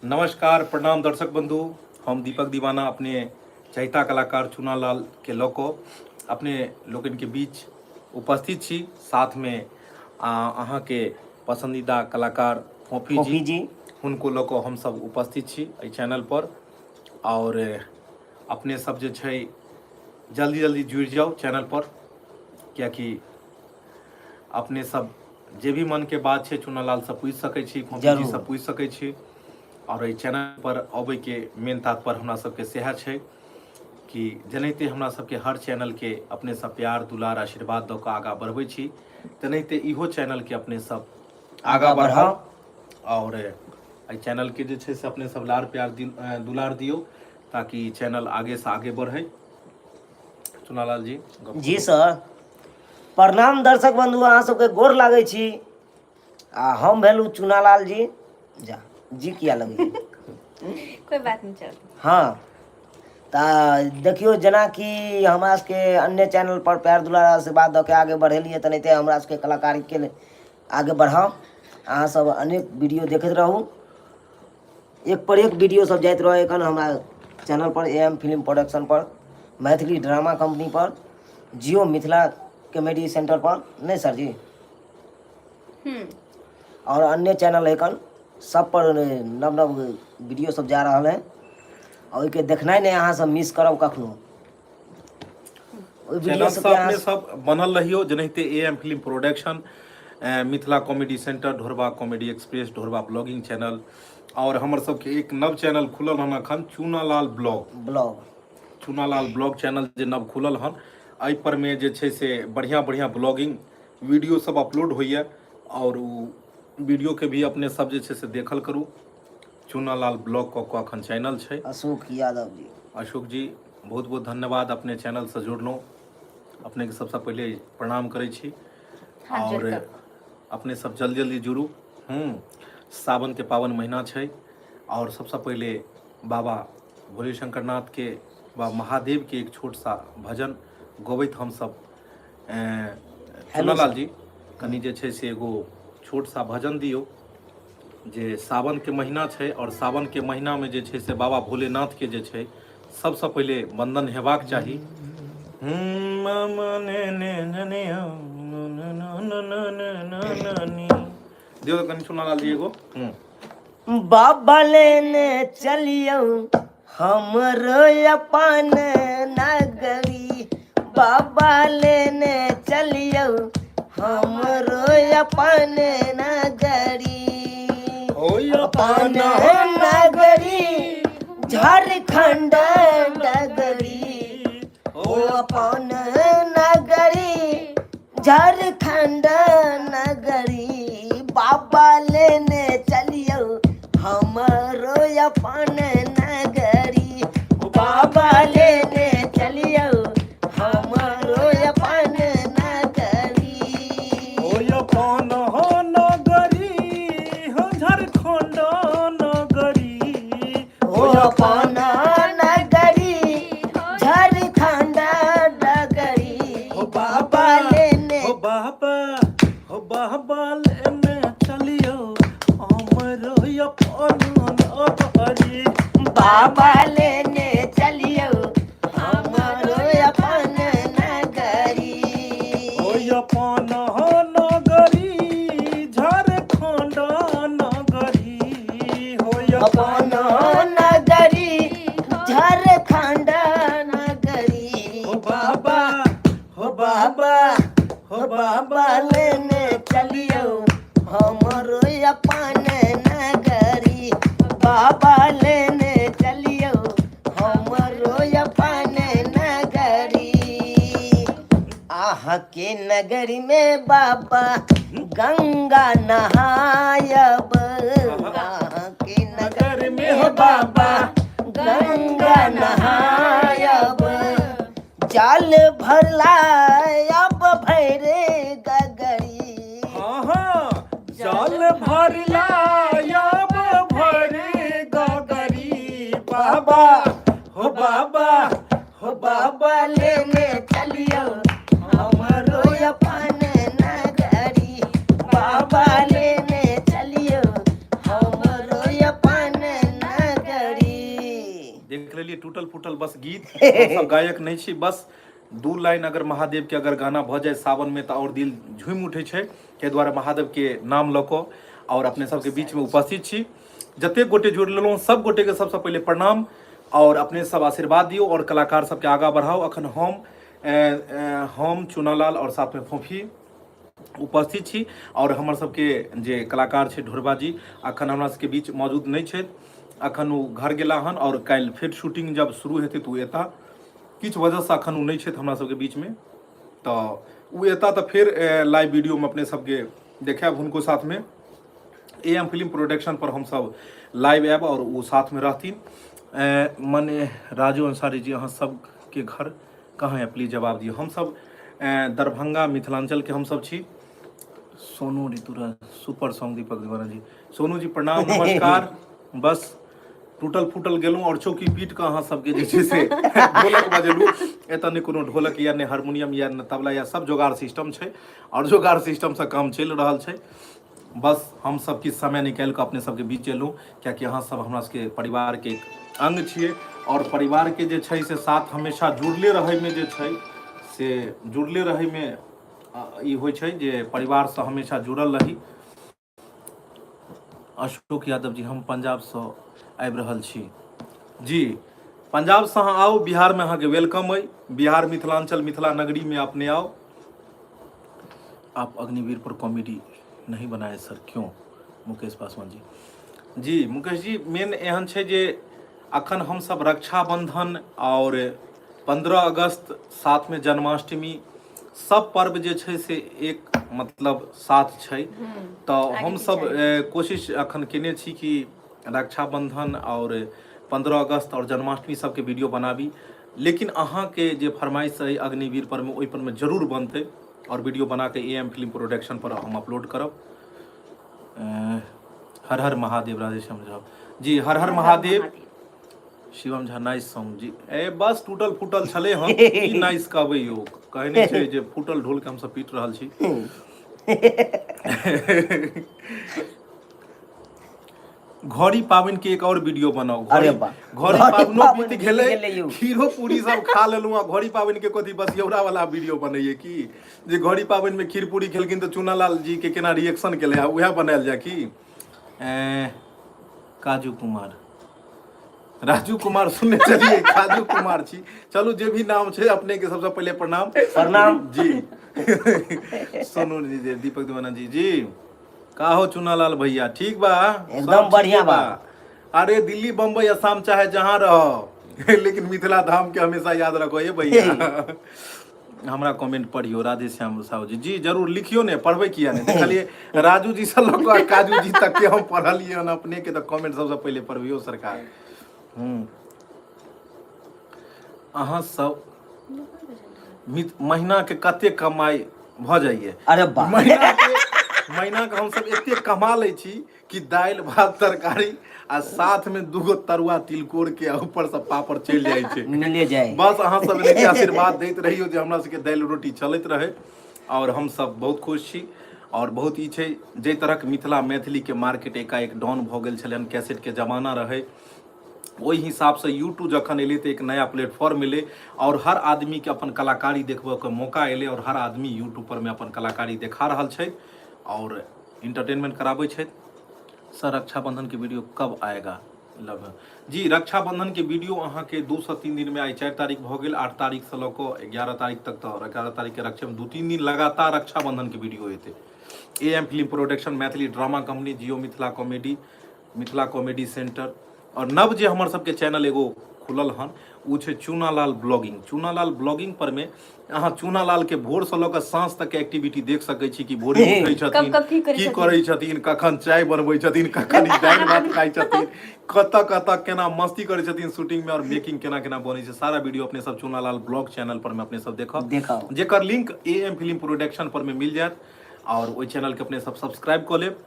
नमस्कार प्रणाम दर्शक बंधु, हम दीपक दीवाना अपने चहिता कलाकार चुनालाल के लऽ कऽ अपने लोकनिके बीच उपस्थित छी। साथमे अहाँके पसंदीदा कलाकार फोफी फोफी जी, जी हुनको लऽ कऽ हमसब उपस्थित छी एहि चैनल पर। आओर अपने सब जे छै जल्दी जल्दी जुड़ि जाउ चैनल पर, कियाकि अपने सब जे भी मन के बात छै चुनालाल से पूछि सकै छी, फोफी जी जरूर। से पूछि सकै छी। और एहि चैनल पर अबै के मेन तात्पर्य हमरा सबके सएह छै कि जेनाहिते हमरा सबके हर चैनल के अपने सब प्यार दुलार आशीर्वाद दऽ कऽ आगाँ बढ़बै छी, तेनाहिते इहो चैनल के अपने सब आगाँ आगाँ बढ़ाउ। बढ़ाउ। और एहि चैनल के जे छै से अपने सब लार प्यार दुलार दियौ ताकि चैनल आगे से आगे बढ़े। चुनालाल जी गप जी करू। सर प्रणाम दर्शक बंधु, अहाँ सबके गोर लागै छी। आ हम भेलहुँ चुनालाल जी। जा जी किया लगै? कोई बात नहीं, चल। हाँ, तऽ देखियौ, जेनाकि हमरा सबके अन्य चैनल पर प्यार दुलार आशीर्वाद दऽ के आगे बढ़ेलियै, तेनाहिते हमरा सबके कलाकारीके आगे बढ़ाउ। अहाँ सब अनेक वीडियो देखैत रहू, एक पर एक वीडियो सब जाइत रहै एखन हमरा चैनल पर, ए एम फिल्म प्रोडक्शन पर, मैथिली ड्रामा कंपनी पर, जियो मिथिला कॉमेडी सेंटर पर, नहि सर जी? और अन्य चैनल एखन सब पर नव नव वीडियो सब जा रहल है और ओहिके देखनाइ नहि अहाँ सब मिस करब कखनो। ओहि वीडियो चैनल सबके से अहाँ अपने सब बनल रहियो, जेनाहिते A M film production, Mithila comedy centre, Dhorba comedy express, Dhorba blogging channel, और हमर सबके एक नव चैनल खुलल हन अखन, Chunalal blog. Blog. Chunalal blog channel जे नव खुलल हन, एहि पर में जे छै से बढ़िया बढ़िया ब्लॉगिंग वीडियो सब अपलोड होइए और उ वीडियो के भी अपने सब जे छै से देखल करू। चुनालाल ब्लॉग कऽ कऽ अखन चैनल छै। अशोक यादव जी। अशोक जी बहुत बहुत धन्यवाद, अपने चैनल से जुड़लहुँ। अपने के सबसँ पहिले प्रणाम करै छी। हाथ और जोड़ कऽ। अपने सब जल्दी जल्दी जुड़ू। सावन के पावन महीना छै और सबसँ पहिले बाबा भोले शंकरनाथ के बा महादेव के एक छोट सा भजन गबैत हम सब हेलो चुनालाल सर। जी कनि जे छै से एगो छोट सा भजन दियौ, जे सावन के महीना छै और सावन के महीना में जे छै से बाबा भोलेनाथ के जे छै सबसँ पहिले वंदन हेबाक चाही। दियौ तऽ कनि चुनालाल जी एगो। बाबा लेने चलियौ हमरो अपन नगरी, बाबा लेने चलियौ हमरो अपन नगरी, ओ अपन नगरी झारखंड नगरी, ओ अपन नगरी झारखंड नगरी, बाबा लेने चलियौ हमरो अपन नगरी, बाबा लेने चलियौ हमरो अपन नगरी। ओ अपन हो नगरी हो झारखंड नगरी, ओ अपन नगरी झारखंड नगरी, हो बाबा लेने हो बाबा, हो बाबा लेने चलियो हमरो अपन नगरी, बाबा लेने चलियौ हमरो अपन नगरी। ओ अपन हो नगरी झारखंड नगरी, हो अपन नगरी झारखंड नगरी, हो बाबा, हो बाबा, हो बाबा बाबा लेने चलियौ हमरो अपन नगरी, बाबा लेने चलियौ हमरो अपन नगरी। आहा के नगरी में बाबा गंगा नहायब, आहा के नगर नगर में हो बाबा गंगा नहायब, जल भरला अब भैरे गगरी, हाँ हाँ, जल भरला अब भरे गगरी, बाबा हो बाबा, हो बाबा बाबा लेने चलियौ हमरो अपन नगरी, बाबा लेने चलियौ हमरो अपन छियै टूटल फूटल बस गीत। हमसब गायक नहि छी, बस 2 लाइन अगर महादेव के अगर गाना भऽ जाय सावन में तऽ आओर दिल झूमि उठै छै। ताहि दुआरे महादेव के नाम लऽ कऽ आओर अपने सबके बीच में उपस्थित छी। जतेक गोटे जुड़ि लेलहुँ सब गोटे के सबसँ पहिले प्रणाम, आओर अपने सब आशीर्वाद दियौ आओर कलाकार सबके आगाँ बढ़ाउ। अखन हम चुनालाल आओर साथमे फोफी उपस्थित छी, आओर हमर सबके जे कलाकार छै ढोरबा जी अखन हमरा सबके बीच मौजूद नहि छथि, अखन ओ घर गेला हन आओर काल्हि फेर शूटिंग जब शुरू हेतै तऽ ओ एता। किछु वजहसँ अखन ओ नहि छथि हमरा सबके बीचमे, तऽ ओ एता तऽ फेर लाइव वीडियोमे अपने सबके देखायब हुनको साथमे। ए एम फिल्म प्रोडक्शन पर हमसब लाइव आयब आओर ओ साथमे रहथिन। मने राजू अंसारी जी, अहाँ सबके घर कहाँ है, प्लीज जवाब दियौ। हमसब दरभंगा मिथिलांचल के हमसब छी। सोनू ऋतुराज सुपर सॉन्ग दीपक दीवाना जी, सोनू जी प्रणाम नमस्कार। बस टूटल फूटल गेलहुँ आओर चौकी पीट कऽ अहाँ सबके जे छै से ढोलक बजेलहुँ। एतऽ नहि कोनो ढोलक या नहि हारमोनियम या नहि तबला या सब जोगाड़ सिस्टम छै, आओर जोगाड़ सिस्टमसँ काम चलि रहल छै। बस हम सब किछु समय निकालि कऽ अपने सबके बीच एलहुँ, कियाकि अहाँ सब हमरा सबके परिवारके एक अंग छियै, आओर परिवारके जे छै से साथ हमेशा जुड़ले रहैमे जे छै से जुड़ले रहैमे ई होइ छै जे परिवारसँ हमेशा जुड़ल रही। अशोक यादव जी, हम पंजाबसँ आबि रहल छी जी। पंजाबसँ अहाँ आउ, बिहारमे अहाँके welcome अइ। बिहार मिथिलांचल मिथिला नगरीमे अपने आउ। आप अग्निवीर पर कॉमेडी नहीं बनाए सर, क्यों? मुकेश पासवान जी। जी मुकेश जी, मेन एहन छै जे अखन हमसब रक्षाबंधन आओर 15 अगस्त साथमे जन्माष्टमी सब पर्व जे छै से एक मतलब साथ छै, तऽ हमसब कोशिश अखन केने छी कि रक्षाबंधन आओर 15 अगस्त आओर जन्माष्टमी सबके वीडियो बनाबी, लेकिन अहाँके जे फरमाइश अइ अग्निवीर परमे ओहि परमे जरूर बनतै आओर वीडियो बना के ए एम फिल्म प्रोडक्शन पर हम अपलोड करब। हर हर महादेव। राधेश्याम झा जी, हर हर महादेव। शिवम झा नाइस सॉन्ग जी। ए बस टूटल फूटल छलै हन, की नाइस कहबै यौ, कहै नहि छै जे फूटल ढोल के हमसब पीट रहल छी। घड़ी पाबनि के एक और वीडियो बनाओ। अरे वाह। घड़ी घड़ी पाबनो पाबनि बीत बीत गेलै, गेलै यौ। खीरो पूरी सब खा लेलहुँ, आ घड़ी पाबनि के कथी बसियौरा वाला वीडियो बनैये की जे घड़ी पाबनि में खीर पूरी खेलखिन तऽ चूनालाल जी के केना रिएक्शन केलै, आ उएह बनायल जाय की। काजू कुमार, राजू कुमार सुनने चलिए, काजू कुमार छी। चलू जे भी नाम छै अपने के सबसे पहिले प्रणाम। प्रणाम जी। सोनू जी, जी, दीपक दीवाना जी, जी का हो चुनालाल भैया, ठीक बा? एकदम सब बढ़िया ठीके बा। अरे दिल्ली बम्बई असम चाहे जहाँ रहो, लेकिन मिथिला धाम के हमेशा याद रखो ये भैया। हमरा कमेंट पढ़ियो राधे श्याम साहु जी, जी जरूर लिखियो ने, पढ़बै किया ने। देखलिए राजू जी से लऽ कऽ काजू जी तक के हम पढ़लिए हन अपने के, तऽ कमेंट सबसे पहिले पढ़बियो सरकार। अहाँ सब महीना के कते कमाई भऽ जाइए? अरे वाह। महीना के हमसब एते कमा लै छी कि दालि भात तरकारी आ साथ में दूगो तरुआ तिलकोर के आ ऊपर से पापड़ चलि जाइ छै, मिले जाए। बस अहाँ सब एनाहिते आशीर्वाद दैत रहियो जे हमरा सबके दालि रोटी चलैत रहे, और हम सब बहुत खुश छी। और बहुत ई छै जाहि तरहक मिथिला मैथिली के मार्केट एकाएक डाउन भऽ गेल छलै हन, कैसेट के जमाना रहै, ओहि हिसाबसँ यूट्यूब जखन एलै तऽ एक नया प्लेटफॉर्म एलै और हर आदमीके अपन कलाकारी देखबऽके मौका एलै, और हर आदमी यूट्यूब पर मे अपन कलाकारी देखा रहल छै और इंटरटेनमेंट कराबै छथि। सर रक्षाबंधन के वीडियो कब आएगा? लव जी। रक्षाबंधन के वीडियो अहाँके 2 से 3 दिन में, आइ 4 तारीख भऽ गेल, 8 तारीख से लऽ कऽ 11 तारीख तक, तऽ 11 तारीख के रक्षा 2-3 दिन लगातार रक्षाबंधन के वीडियो एतै। A M film production, Maithili drama company, Jio Mithila comedy, Mithila comedy centre, और नव जे हमर सबके चैनल एगो खुलल हन ओ छै चूनालाल ब्लॉगिंग। चूनालाल ब्लॉगिंग पर में अहाँ चूनालाल के भोर से लऽ कऽ साँझ तक के एक्टिविटी देख सकै छी कि भोरे उठै छथिन, कब की करै की छथिन, करै छथिन, कखन चाय बनबै छथिन, कखन ई दालि भात खाइ छथिन, कतऽ कतऽ केना मस्ती करै छथिन शूटिंग में, और मेकिंग केना केना बनै छै, सारा वीडियो अपने सब चूनालाल ब्लॉग चैनल पर में अपने सब देखब, देखब। जेकर link A M film production पर में मिल जायत, और ओहि चैनल के अपने सब सब्सक्राइब कऽ लेब।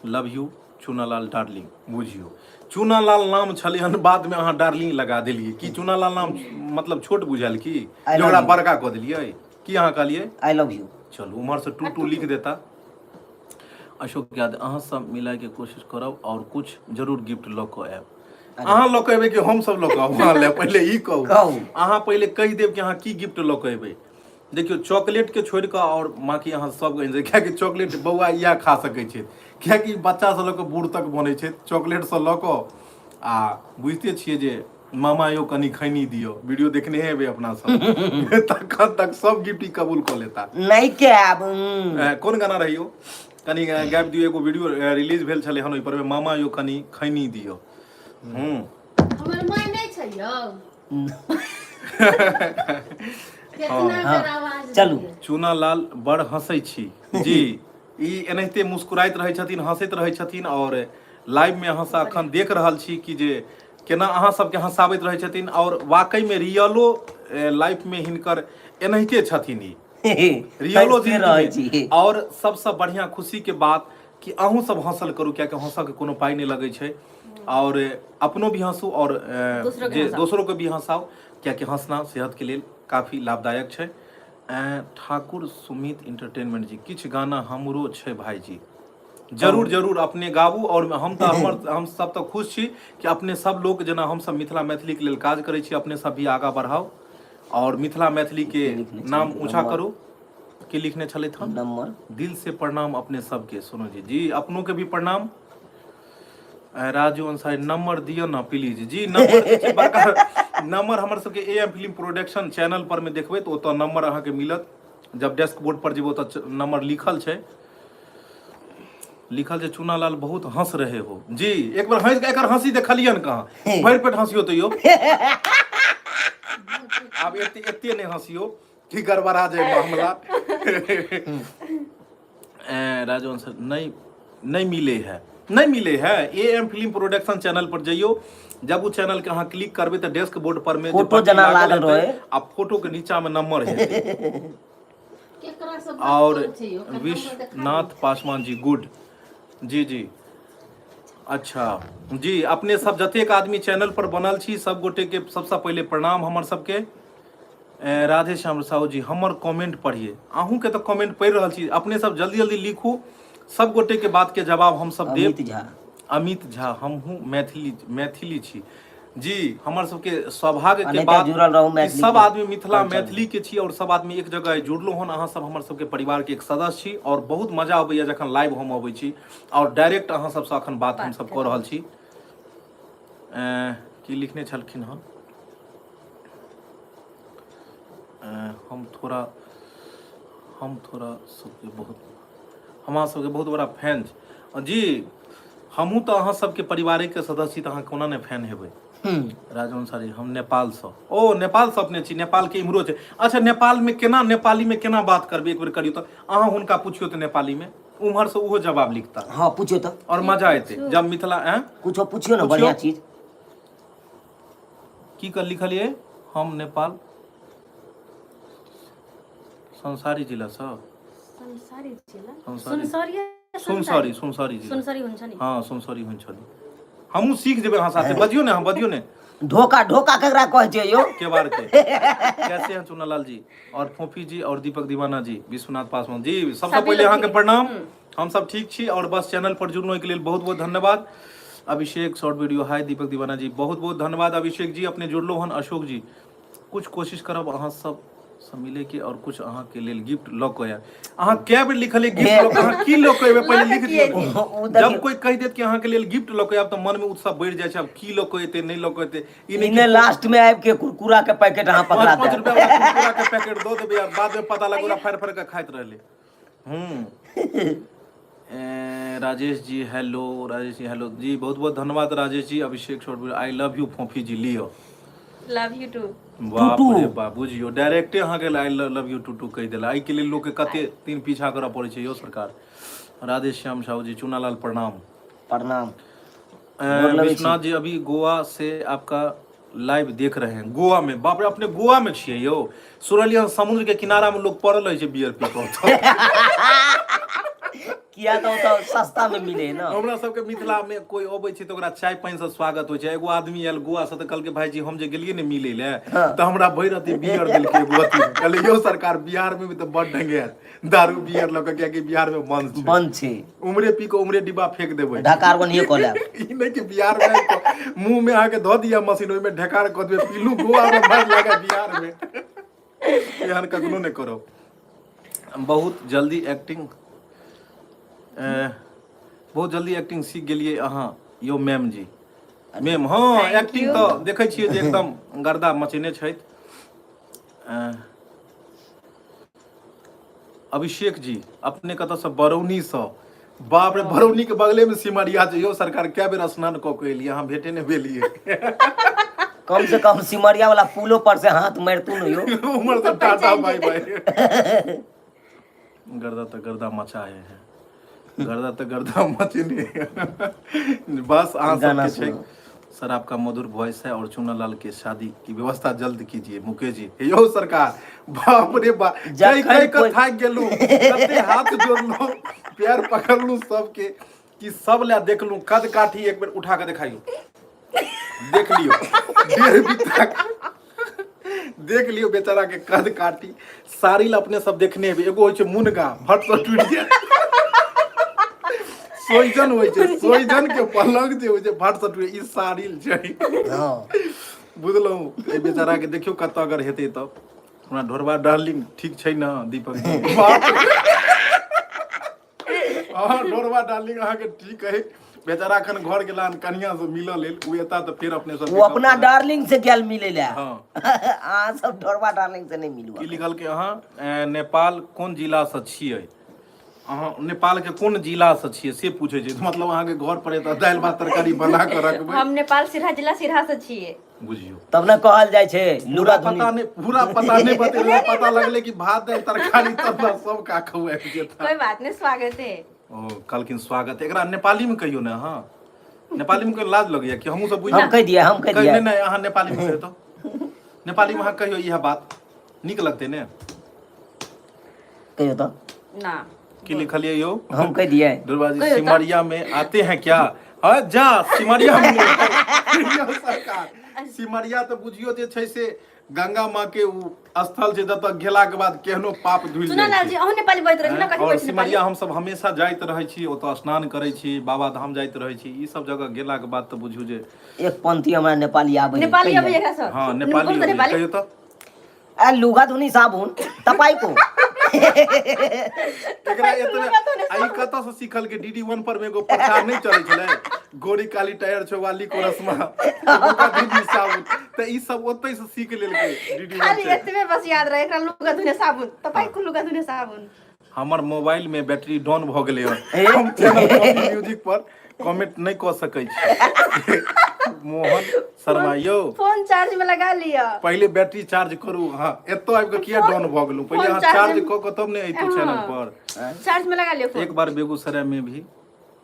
Love you Chunalal darling. बुझियो चूनालाल नाम छलै हन, बाद में अहाँ डार्लिंग लगा देलियै की? चूनालाल नाम मतलब छोट बुझायल की I जे love ओकरा you. बड़का कऽ देलियै की अहाँ कहलियै? I love you. चलू उम्हर से 2 2 लिख देता। अशोक यादव, अहाँ सब मिलाय के कोशिश करब और कुछ जरूर गिफ्ट लऽ कऽ आयब। अहाँ लऽ कऽ एबै कि हम सब लऽ कऽ आउ अहाँ लए पहिले ई कहू कहू। अहाँ पहिले कहि देब कि अहाँ की गिफ्ट लऽ कऽ एबै देखियौ चॉकलेट के छोड़ि कऽ आओर बाँकी अहाँ सब एन्जॉय, कियाकि चॉकलेट बौआ इएह खा सकै छै, कियाकि बच्चासँ लऽ कऽ बूढ़ तक बनै छै चॉकलेटसँ लऽ कऽ। आ बुझिते छियै जे मामा यौ कनि खैनी दियौ, वीडियो देखने हेबै अपना सब, तखन तक सब गिफ्ट ई कबूल कऽ लेता। नहि के आब। कोन गाना रहियो कनि गाबि दियौ, एगो वीडियो रिलीज भेल छलै हन ओहि पर, मामा यौ कनि खैनी दियौ। हूँ हमर माय नहि छै यौ। केतना बेर आवाज चलू। देलियै। चूना लाल बड़ हंसै छी जी, ई एनाहिते मुस्कुराइत रहै छथिन, हंसैत रहै छथिन और लाइव में अहाँ सब अखन देख रहल छी कि जे केना अहाँ सबके हंसाबैत रहै छथिन और वाकई में रियलो लाइफ में हिनकर एनाहिते छथिन ई रियलो हँसिते रहै जिंदगी छी में। और सबसँ बढ़िया खुशी के बात कि अहूँ सब हंसल करू, कियाकि हंसऽ के कोनो पाइ नहि लगै छै और अपनो भी हंसू और दोसरो के जे हंसाउ। दोसरो के भी हंसाउ, कियाकि हंसना सेहत के लेल काफी लाभदायक छै। ठाकुर सुमित इंटरटेनमेंट जी, किछु गाना हमरो छै भाईजी, जरूर जरूर अपने गाबू। और हम तऽ हमर हम सब तऽ खुश छी कि अपने सब लोक जेना हम सब मिथिला मैथिली के लेल काज करै छी, अपने सब भी आगाँ बढ़ाउ और मिथिला मैथिली के नाम ऊंचा करू। की लिखने छलथि हन? नंबर दिल से प्रणाम अपने सबके। सोनू जी जी अपनों के भी प्रणाम। राजू अंसारी नंबर दियौ ना प्लीज जी। नंबर जे छै बड़का नंबर हमर सबके A M film production channel पर में देखबै तऽ ओतऽ नंबर अहाँके मिलत। जब डेस्क बोर्ड पर जेबै ओतऽ नंबर लिखल छै, लिखल छै चूना लाल बहुत हंस रहे हो जी। एक बार हंस के एकर हंसी देखलियन कहाँ, भरि पेट हंसियो तैयो आब एते एते नहि हंसियो कि गड़बड़ा जाय मामला। राजवंश सर नहीं नहीं मिले है, नहीं मिले है। A M film production channel पर जइयो, जब उ चैनल के अहाँ क्लिक करबै तऽ डेस्क बोर्ड पर में जे फोटो पट्टी जेना लागल लागल हेतै, रहै। आ फोटो के नीचा में नंबर हेतै। केकरा से बात और करै छै यौ? ओकर नंबर देखा विश्वनाथ पासवान जी गुड जी जी। अच्छा जी, अपने सब जतेक आदमी चैनल पर बनल छी सब गोटे के सबसँ पहिले प्रणाम हमर सबके। राधे श्याम साहू जी हमर कमेंट पढ़िए, अहूँ के तऽ कमेंट पढ़ि रहल छी, अपने सब जल्दी जल्दी लिखू, सब गोटे के बात के जवाब हम सब देब। अमित झा। अमित झा हमहूँ मैथिली मैथिली छी जी। हमर सबके सौभाग्य के अनेक बात जुड़ल रहू कि मैथिली सब के आदमी मिथिला कल्चर में। मैथिली के छी और सब आदमी एक जगह जुड़लो हन। अहाँ सब हमर सबके परिवार के एक सदस्य छी और बहुत मजा अबैया जखन लाइव हम अबै छी और डायरेक्ट अहाँ सबसँ अखन बात हम सब कऽ रहल छी। की लिखने छलखिन हन? हम थोड़ा हम थोड़ा सबके बहुत हम अहाँ सबके बहुत बड़ा फैन छी जी। हमहूँ तऽ अहाँ सबके परिवारेके सदस्य छी तऽ अहाँ कोना नहि फैन हेबै। राजवंश जी हम नेपालसँ। ओ नेपालसँ अपने छी, नेपालके इम्हरो छै। अच्छा नेपालमे केना नेपालीमे केना बात करबै एक बेर करियौ तऽ, अहाँ हुनका पुछियौ तऽ नेपालीमे उम्हरसँ ओहो जवाब लिखता। हाँ पूछियौ तऽ और मजा एतै जब मिथिला हैं कुछो पूछियौ ने पूछियौ। बढ़िया चीज। की कर लिखलियै? हम नेपाल संसारी जिलासँ। संसारी जिला? संसारी। सुनसरी। सुनसरी, सुनसरी जिला। सुनसरी हुन्छ नि। हाँ सुनसरी हुन्छ नि। हमहूँ सीख जेबै अहाँ साथे। बजियौ ने, अहाँ बजियौ ने। ढोका ढोका केकरा कहै छै यौ? के बार के कैसे हैं चुनालाल जी और फोफी जी और दीपक दीवाना जी, विश्वनाथ पासवान जी, सबसे सभी पहिले लोग अहाँके ठीक। प्रणाम। हम सब ठीक छी और बस चैनल पर जुड़नो के लेल बहुत बहुत धन्यवाद। अभिषेक शॉर्ट वीडियो हाय दीपक दीवाना जी, बहुत बहुत धन्यवाद अभिषेक जी, अपने जुड़लो हन। अशोक जी कुछ कोशिश करब अहाँ सब से मिले के और कुछ अहाँ के लेल गिफ्ट लऽ कऽ आयब। अहाँ कए बेर लिखलियै गिफ्ट लऽ कऽ, अहाँ की लऽ कऽ एबै पहिले लिख दियौ। ओ जब देखियौ कोई कहि देत कि अहाँ के लेल गिफ्ट लऽ कऽ आयब तऽ मन में उत्साह बढ़ि जाइ छै, आब की लऽ कऽ एतै नहि लऽ कऽ एतै। ई नहि ई ने लास्ट में आबि के कुरकुरा के पैकेट अहाँ पकड़ा 5-5 देब। रुपया वाला कुरकुरा के पैकेट दऽ देबै और बाद में पता लगे ओकरा फाड़ि फाड़ि कऽ खाइत रहलै। राजेश जी हेलो, राजेश जी हेलो जी, बहुत बहुत धन्यवाद Rajesh ji. Abhishek short I love you Phophi ji, लियो लव यू टू। बाप रे बाप, बुझियो डायरेक्टे अहाँके I love you to to कहि देला। एहिके लेल लोकके कते दिन पीछा करऽ पड़ै छै यौ सरकार। राधेश्याम साहू जी चूनालाल प्रणाम। प्रणाम। गोर लगै छी। विश्वनाथ जी अभी गोवा से आपका लाइव देख रहे हैं। गोवा में, बाप रे अपने गोवा में छियै यौ। सुनलियै हन समुद्र के किनारा में लोग पड़ल रहै छै बियर पी कऽ। किया तऽ ओतऽ सस्ता में मिले है ना। हमरा सबके मिथिला में कोई अबै छै तऽ ओकरा चाय पानि से स्वागत होइ छै। एगो आदमी आयल गोवा से तऽ कहलकै भाईजी हम जे गेलियै ने मिलै लए तऽ हमरा भरि अथी बियर देलकै एगो अथी। कहलियै यौ सरकार बिहार में भी तऽ बड़ ढंगे आयल दारू बियर लऽ कऽ, कियाकि बिहार में बंद छै। बंद छै। उमरे पी कऽ उमरे डिब्बा फेंक देबै, ढकार ओनहिये कऽ लेब। ई नहि कि बिहार में आबि कऽ मुंह में अहाँके धऽ दिअ मशीन, ओहिमे ढेकार कऽ देबै, पीलू गोवा मे मारि लगा बिहार मे। एहन कखनो नहि करब। बहुत जल्दी एक्टिंग, बहुत जल्दी एक्टिंग सीख गेलियै अहाँ यौ मैम जी। मैम, हँ, Thank acting you. तऽ देखै छियै जे एकदम गर्दा मचेने छथि। अभिषेक जी, अपने कतऽसँ? बरौनीसँ। बाप रे, बरौनी के बगले में सिमरिया छै यौ सरकार। कए बेर स्नान कऽ के एलियै, अहाँ भेटे नहि भेलियै। कम से कम सिमरिया वाला पुलो पर से हाथ मारतू न यो। उम्र तऽ टाटा बाय बाय। गर्दा तऽ गर्दा मचाए है, गर्दा तऽ गर्दा मचने। बस अहाँ गाना सबके छै। सुनाओ। सर, आपका मधुर वॉइस है और चुना लाल के शादी की व्यवस्था जल्द कीजिए मुकेश जी। यौ सरकार, बाप रे बाप, कहि जखन कहि कऽ कोइ- थाकि गेलहुँ, कते हाथ जोड़लहुँ, पैर पकड़लहुँ सबके कि सब लए देखलहुँ कद काठी। एक बेर उठा कऽ देखाइयो, देख लियौ, 1.5 बीता देख लियौ बेचारा के कद काटी। साड़ी ला अपने सब देखने हेबै, एगो होइ छै मुनगा, फट से टूटि जाय। सोइजन होइ छै, सोइजन के पलंग जे होइ छै, फट से टूटि, ई साड़ी छै। बुझलहुँ? एहि बेचारा के देखियौ कतऽ अगर हेतै तब। हमरा ढोरबा डार्लिंग ठीक छै ने दीपक जी? बाप रे। हँ, ढोरबा डार्लिंग अहाँके ठीक है। बेचारा एखन घर गेला हन कनिया से मिलऽ लेल। ओ एता तऽ फेर अपने सब ओ अपना डार्लिंग से गेल मिले ला। अहाँ सब ढोरबा डार्लिंग से नहीं मिलू। की लिखल के अहाँ नेपाल कोन जिला से छियै? अहाँ नेपाल के कोन जिला से छियै से पूछै छै। मतलब अहाँके घर पर एतऽ दालि भात तरकारी बना कऽ रखबै। हम नेपाल सिरहा जिला सिरहा से छियै। बुझियौ। तब ने कहल जाइ छै पूरा लुगा पता धुनी। नहि, पूरा पता नहि बतेलै, पता लगलै कि भात दालि तरकारी तब ने सब का खुआबि जेता। कोई बात नहीं, स्वागत है। ओ कहलखिन स्वागत। एकरा नेपाली मे कहियौ ने अहाँ। नेपाली मे कहियौ, लाज लगैया कि हमहूँ सब बुझि हम कहि दिया, हम कहि दिया। नहि नहि, अहाँ नेपाली मे कहियौ तऽ, नेपाली मे अहाँ कहियौ, इएह बात नीक लगतै ने। कहियो तऽ। ना। की लिखलियै यौ? हम कहि दिए। दुर्गा जी कहियौ तऽ। सिमरिया में आते हैं क्या? हाँ, जा सिमरिया में नहीं। सरकार, सिमरिया तऽ बुझियौ जे छै से गंगा माँ के उ स्थल छै जतऽ गेला के बाद केहनो पाप धुलि सुना जाइ लाल छै। जी, अहूँ नेपाली बजैत रहै छी ने? कथी और बजै छी नेपाली? सिमरिया हमसब हमेशा जाइत रहै छी, ओतऽ स्नान करै छी, बाबा धाम जाइत रहै छी। ई सब जगह गेला के बाद तऽ बुझू जे एक पंक्ति हमरा नेपाली आबै है, नेपाली कहिया? अबै एकरा सब? हँ, नेपाली बोलू तऽ। अबैया। नेपाली कहियौ तऽ। आ लुगा धुनी साबुन तपाई को। एकरा एतबे आ ई कतऽ से सीखल के? डीडी वन पर में एगो प्रचार नहि चलै छलै, गोरी काली टायर छौ वाली को रसमा लुगा धुनी साबुन, तऽ ई सब ओतै से सीख लेलकै डीडी वन खाली से। एतबे बस याद रहे एकरा, लुगा धुने साबुन, तपाई को लुगा धुने साबुन। हमर मोबाइल में बैटरी डाउन भऽ गेलै हन, हम चैनल कॉपी म्यूजिक पर कमेंट नहि कऽ सकै छी। मोहन शर्मा यौ। फोन चार्ज में लगा लिअ। पहिले बैटरी चार्ज करू। अहाँ एतऽ आबि कऽ किया डाउन भऽ गेलहुँ? पहिले फोन अहाँ चार्ज चार्ज में- कऽ कऽ तब ने अयतू चैनल पर। चार्ज में लगा लिअ फोन। एक बार बेगूसराय में भी,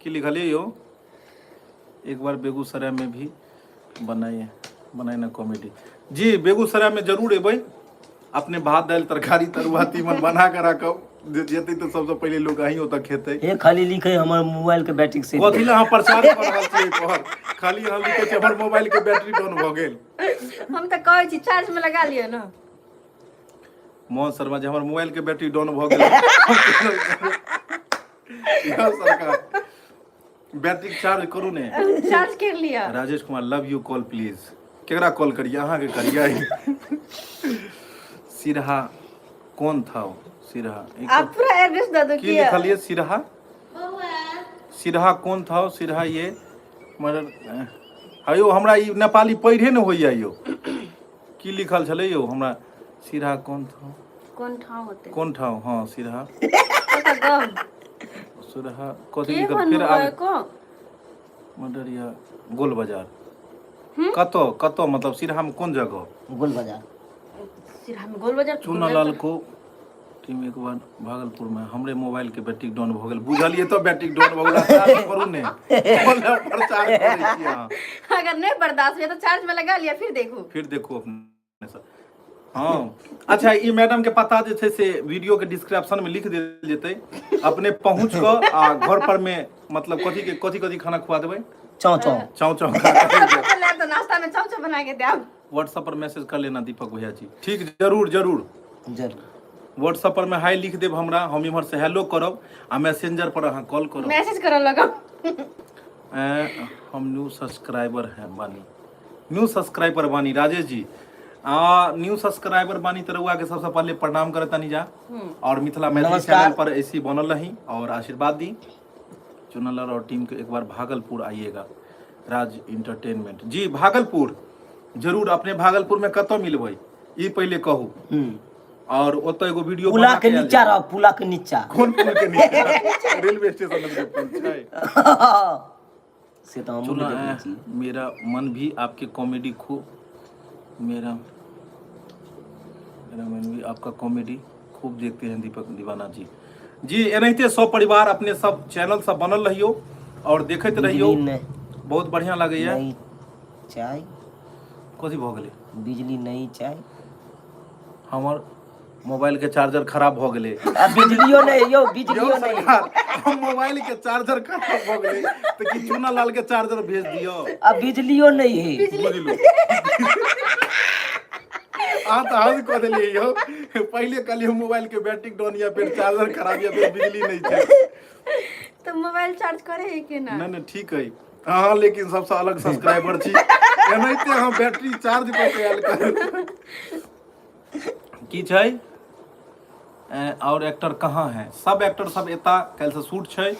की लिखलियै यौ? एक बार बेगूसराय में भी बनाइए, बनाए ना कॉमेडी जी। बेगूसराय में जरूर एबै। अपने भात दालि तरकारी तरुआ तीमन बना कऽ राखब जे जेतै तऽ सबसँ पहिले लोक अहीं ओतऽ खेतै। हे, खाली लिखे हमर मोबाइल के बैटरी से। कथी लए अहाँ प्रचार कऽ रहल छियै एहि पर? खाली अहाँ लिखै छियै हमर मोबाइल के बैटरी डाउन भऽ गेल। हम तऽ कहै छी चार्ज में लगा लिअ ने। मोहन शर्मा जी, हमर मोबाइल के बैटरी डाउन भऽ गेल। यौ सरकार, बैटरी चार्ज करू ने। चार्ज कर लिअ। Rajesh Kumar, love you, call please. केकरा कॉल करिए? अहाँके करिए। सिरहा कोन था वो? सिरहा एक आप पूरा एड्रेस दऽ दो। की किया? लिखलिए सिरहा? बौआ। सिरहा कोन था सिरहा? ये मगर हयो, हमरा ई नेपाली पढ़े ने होइया यौ। की लिखल छलै यौ हमरा? सिरहा कोन था? कोन ठाउँ होतै? कोन ठाउँ? हँ, सिरहा। कतऽ गाउँ? सिरहा कथी के लिखल? भन्नु फेर आगे भएको? मडरिया गोल बाजार कतऽ कतऽ? मतलब सिरहामे कोन जगह? गोल बाजार। सिरहामे गोल बाजार। चुनालाल को टीम एक बार भागलपुर में। हमरे मोबाइल के बैटरी डाउन भऽ गेल। बुझलियै तऽ बैटरी डाउन भऽ गेल, चार्ज करू ने। बोले प्रचार करै छी अहाँ। अगर नहीं बर्दाश्त हुआ तो चार्ज में लगा लिया, फिर देखू। फिर देखू अपने से। हँ, अच्छा, ई मैडम के पता जे छै से वीडियो के डिस्क्रिप्शन में लिख देल जेतै। अपने पहुँच कऽ आ घर पर में मतलब कथी के कथी कथी खाना खुआ देबै? चौ चौ। चाउ चाउ खा कऽ आबि जाउ। चले तो नाश्ता में चाउ चाउ बना के देब। व्हाट्सएप पर मैसेज कर लेना दीपक भैया जी। ठीक, जरूर जरूर। जरूर। व्हाट्सएप पर में हाई लिख देब हमरा, हम इम्हर से हेलो करब आ मैसेंजर पर अहाँ कॉल करब। मैसेज करऽ लगब। हम न्यू सब्सक्राइबर हैं बानी, न्यू सब्सक्राइबर बानी राजेश जी। आ न्यू सब्सक्राइबर बानी त रउआ के सबसे पहले प्रणाम करतानी जा और मिथिला मैथिली नमस्कार। चैनल पर ऐसी बनल रही और आशीर्वाद दी। चुनलाल और टीम के एक बार भागलपुर आइएगा, राज इंटरटेनमेंट जी। भागलपुर जरूर, अपने भागलपुर में कतौ मिलबै ई पहले कहू और ओतऽ एगो वीडियो पुला बना के आयल नीचा जेतै। रह, पुला के नीचा। कोन पुल के नीचा? रेलवे स्टेशन लग के पुल छै। से तऽ हमहूँ चुना नहि देखने छी। मेरा मन भी आपके कॉमेडी खूब, मेरा मेरा मन भी आपका कॉमेडी खूब देखते हैं दीपक दीवाना जी। जी एनाहिते सब परिवार अपने सब चैनल सब बनल रहियो और देखैत रहियो। बिजली नहि बहुत बढ़िया लगैया। नहीं चाही। कथी भऽ गेलै? बिजली नहीं चाही। हमर मोबाइल के चार्जर खराब भऽ गेलै। आ बिजलियो नहीं यौ, यौ बिजलियो नहीं। सरकार, हम मोबाइल के चार्जर खराब भऽ गेलै तऽ की चूना लाल के चार्जर भेज दियौ? आ बिजलियो नहीं है। बुझलू, अहाँ तऽ हद कऽ देलियै यौ। पहिले कहलियै मोबाइल के बैटरी डाउन या फेर चार्जर खराब या फेर बिजली नहि छै। तऽ मोबाइल चार्ज करे है कि ना? नहि नहि, ठीक है अहाँ, लेकिन सबसँ अलग सब्सक्राइबर छी। एनाहिते अहाँ बैटरी चार्ज कऽ के आयल करू। की छै? और एक्टर कहाँ है? सब एक्टर सब एता, काल्हि से शूट छै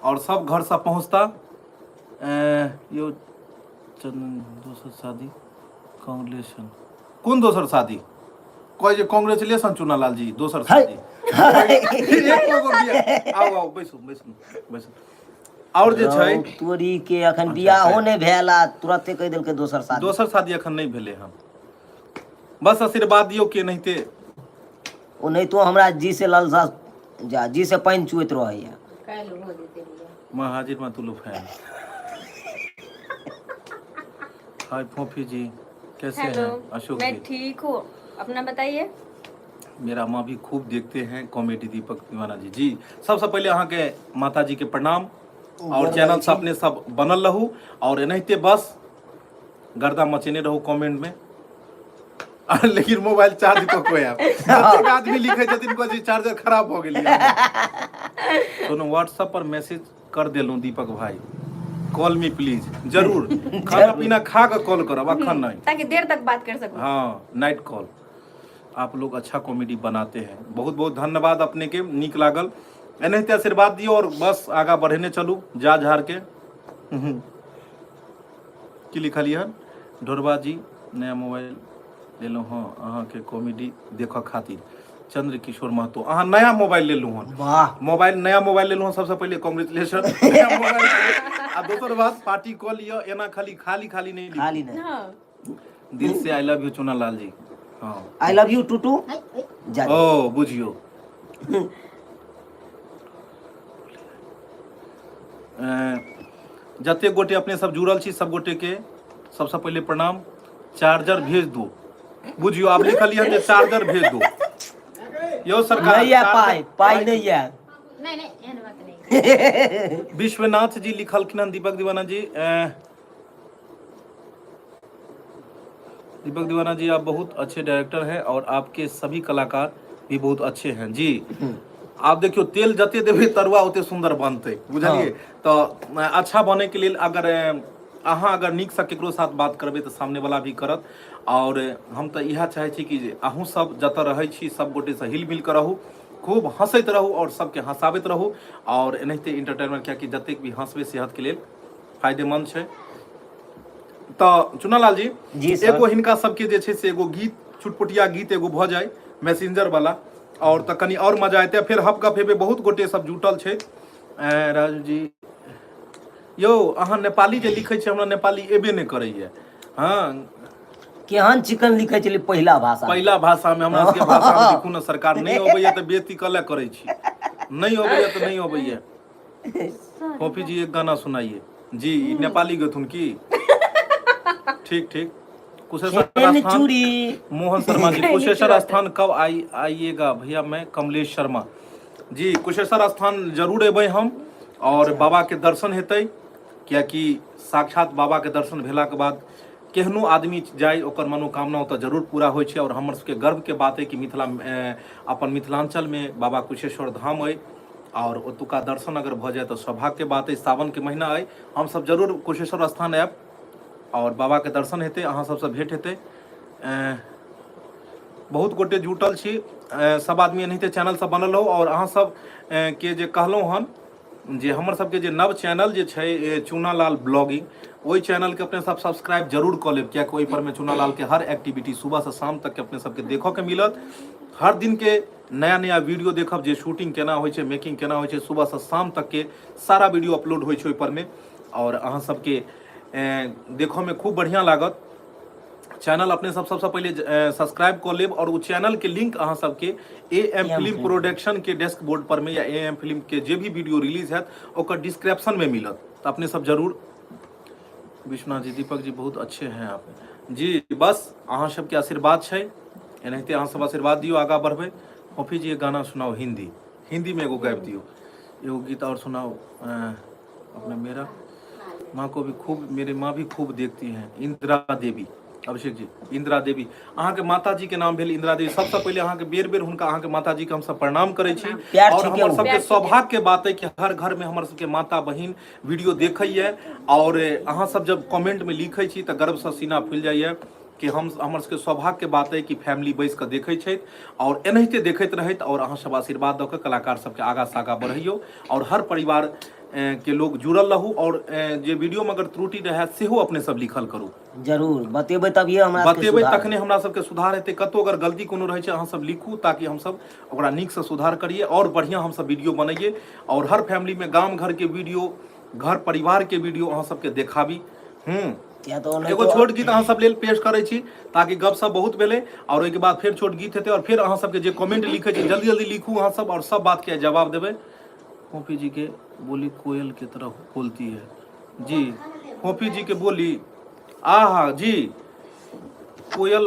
और सब घर से पहुँचता। यो चंदन दोसर शादी कांग्रेचुलेशन। कोन दोसर शादी कहै छै? कांग्रेचुलेशन चुनालाल जी, दोसर शादी। एको गो बियाह। आउ आउ, बैसू बैसू बैसू। और जे छै रौ तोरी के, अखन बियाहो नहि भेल आ तुरते कहि देलकै दोसर शादी। दोसर शादी अखन नहि भेलै हन, बस आशीर्वाद दियौ के नहिते। ओनाहितो हमरा जी से ललसा जा जी से पानि चुएत रहैया। काल्हि हो जेतै बियाह। माँ हाजिर माँ तुलू फैन। हाय फोफी जी, कैसे हेलो हैं अशोक मैं जी? ठीक हूँ, अपना बताइए। मेरा माँ भी खूब देखते हैं कॉमेडी दीपक दीवाना जी। जी सबसे पहले अहाँ के माता जी के प्रणाम और चैनल से अपने सब बनल रहू और एनाहिते बस गर्दा मचेने रहू कमेंट में। आ, लेकिन मोबाइल चार्ज कऽ के आयब। जतेक आदमी लिखै छथिन कहै छै चार्जर खराब भऽ गेल। सुनू, व्हाट्सएप पर मैसेज कर देलहुँ दीपक भाई, कॉल मी प्लीज। जरूर, खाना पीना खा कऽ कॉल करब, अखन नहि। ताकि देर तक बात कर सकूं। हाँ, नाइट कॉल। आप लोग अच्छा कॉमेडी बनाते हैं, बहुत बहुत धन्यवाद अपने के, नीक लागल। एनाहिते आशीर्वाद दियौ और बस आगा बढ़ेने चलू जा झाड़ के। की लिखलियै हन? ढोरबा जी नया मोबाइल लेलहुँ हँ अहाँके कॉमेडी देखऽ खातिर, चंद्र किशोर महतो। अहाँ नया मोबाइल लेलहुँ हन? वाह। मोबाइल, नया मोबाइल लेलहुँ हँ, सबसँ पहिले कॉन्ग्रेचुलेशन नया मोबाइल। आ दोसर बात, पार्टी कऽ लिअ, एना खाली खाली खाली नहि लिखू। खाली नहि। हाँ। दिल से I love you Chuna Lal ji. हाँ। I love you to जा। ओ बुझियौ, जते गोटे अपने सब जुड़ल छी सब गोटे के सबसँ पहिले प्रणाम। चार्जर भेज दू। बुझियौ, आब लिखलियै जे चार्जर भेज दू यौ सरकार। नहीं है पाई, पाई नहीं है। नहीं नहीं, एहन बात नहीं। विश्वनाथ जी लिखलखिन हन, दीपक दीवाना जी, दीपक दीवाना जी आप बहुत अच्छे डायरेक्टर हैं और आपके सभी कलाकार भी बहुत अच्छे हैं जी। आप देखियो, तेल जते देबै तरुआ ओते सुंदर बनतै, बुझलियै? तऽ अच्छा बने के लेल अगर अहाँ अगर नीकसँ केकरो साथ बात करबै तऽ सामने वाला भी करत। और हम तऽ इएह चाहै छी कि जे अहूँ सब जतऽ रहै छी सब गोटेसँ हिल मिल कऽ रहू, खूब हँसैत रहू और सबके हँसाबैत रहू और एनाहिते इंटरटेनमेंट, कियाकि जतेक भी हँसबै सेहतके लेल फायदेमंद छै। तऽ चुनालाल जी, जी सर। एगो हिनका सबके जे छै से एगो गीत, चुटपुटिया गीत एगो भऽ जाय मैसेंजर वाला और तऽ कनि और मजा एतै, फेर हप गप हेबै। बहुत गोटे सब जुटल छै। राजू जी यौ, अहाँ नेपाली जे लिखै छी, हमरा नेपाली एबे नहि करैया। हँ। केहन चिकन लिखै छलै पहिला भाषा। पहिला भाषामे हमरा सबके भाषामे लिखू ने सरकार। नहि अबैया तऽ बेइज्जती कले करै छी। नहि अबैया तऽ नहि अबैया। कॉफी जी एक गाना सुनाइए जी। ई नेपाली गथुन की? ठीक ठीक। कुशेश्वर खेन स्थान चूड़ी। मोहन शर्मा जी, कुशेश्वर स्थान कब आई आइएगा भैया? मैं कमलेश शर्मा जी। कुशेश्वर स्थान जरूर एबै हम और बाबा के दर्शन हेतै, कियाकि साक्षात बाबा के दर्शन भेलाके बाद केहनो आदमी जाय ओकर मनोकामना ओतऽ जरूर पूरा होइ छै। और हमर सबके गर्व के बात अइ कि मिथिला, अपन मिथिलांचल में बाबा कुशेश्वर धाम अइ आओर ओतुका दर्शन अगर भऽ जाय तऽ सौभाग्यके बात अछि। सावनके महीना अइ, हमसभ जरूर कुशेश्वर स्थान आयब आओर बाबाके दर्शन हेतै, अहाँ सबसँ भेंट हेतै। बहुत गोटे जुटल छी, सब आदमी एनाहिते चैनल सब बनल रहू। आओर अहाँ सब के जे कहलहुँ हन जे हमर सबके जे नव चैनल जे छै चूनालाल ब्लॉगिंग, ओहि चैनलके अपने सब सब्सक्राइब जरूर कऽ लेब, कियाकि ओहि पर मे चूनालाल के हर एक्टिविटी सुबह से शाम तक के अपने सबके देखऽ के मिलत। हर दिन के नया नया वीडियो देखब, जे शूटिंग केना होइ छै, मेकिंग केना होइ छै, सुबह से शाम तक के सारा वीडियो अपलोड होइ छै ओहि पर मे, आओर अहाँ सबके देखऽ मे खूब बढ़िया लागत। चैनल अपने सब सबसँ पहिले सब्सक्राइब कऽ लेब और ओ चैनल के लिंक अहाँ सबके ए एम फिल्म प्रोडक्शन के डेस्क बोर्ड पर में या ए एम फिल्म के जे भी वीडियो रिलीज हैत ओकर डिस्क्रिप्शन में मिलत, तऽ अपने सब जरूर। विश्वनाथ जी, दीपक जी बहुत अच्छे हैं आप जी, बस अहाँ सबके आशीर्वाद छै, एनाहिते अहाँ सब आशीर्वाद दियौ, आगाँ बढ़बै। फोफी जी गाना सुनाओ, हिंदी, हिंदी में एगो गाबि दियौ, एगो गीत और सुनाओ। अपना मेरा माँ को भी खूब, मेरे माँ भी खूब देखती हैं, इंदिरा देवी। अभिषेक जी, इंदिरा देवी अहाँके माता जी के नाम भेल इंदिरा देवी। सबसँ पहिले अहाँके बेर बेर हुनका अहाँके माता जी के हमसब प्रणाम करै छी। प्यार और छी हमर के सबके सौभाग्य के बात है कि हर घर में हमर सबके माता बहिन वीडियो देखैया, और अहाँ सब जब कमेंट में लिखै छी तऽ गर्वसँ सीना फूलि जाइए कि हम हमर सबके सौभाग्य के बात है कि फैमिली बैस कऽ देखै छथि और एनाहिते देखैत रहैत, और अहाँ सब आशीर्वाद दऽ कऽ कलाकार सबके आगाँ से आगाँ बढ़ैयौ और हर परिवार के लोग जुड़ल रहू। और जे वीडियो में अगर त्रुटि रहै सेहो अपने सब लिखल करू, जरूर बतेबै तभिए हमरा सबके बतेबै सुधार। तखने हमरा सबके सुधार हेतै। कतौ अगर गलती कोनो रहै छै अहाँ सब लिखू, ताकि हमसब ओकरा नीकसँ सुधार करियै और बढ़िआँ हमसब वीडियो बनैयै और हर फैमिली में गाम घर के वीडियो, घर परिवार के वीडियो अहाँ सबके देखाबी। किया तऽ ओनाहितो एगो छोट गीत अहाँ सब लेल पेश करै छी, ताकि गपशप बहुत भेलै और ओहिके बाद फेर छोट गीत हेतै और फेर अहाँ सबके जे कमेंट लिखै छी जल्दी जल्दी लिखू अहाँ सब और सब बात के जवाब देबै। फोफी जी के बोली कोयल के तरह बोलती है जी, फोफी जी के बोली आहा जी, कोयल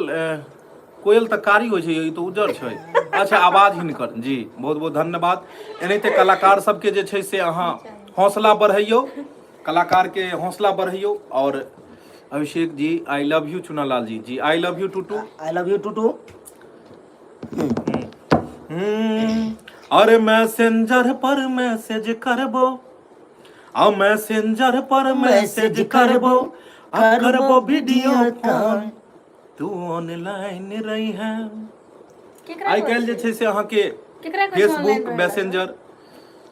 कोयल तऽ कारी होइ छै, ई तऽ उज्जर छै। अच्छा आवाज हिनकर जी, बहुत बहुत धन्यवाद। एनाहिते कलाकार सबके जे छै से अहाँ हौसला बढ़ैयौ, कलाकार के हौसला बढ़ैयौ। और Abhishek ji I love you, Chunalal ji ji I love you to too, I love you to too. अरे मैसेंजर पर मैसेज करबो, आ मैसेंजर पर मैसेज करबो, आ करबो वीडियो कॉल, तू ऑनलाइन रही है। केकरा आइ काल्हि जे छै से अहाँके केकरा कहै छै फेसबुक online रहै? मैसेंजर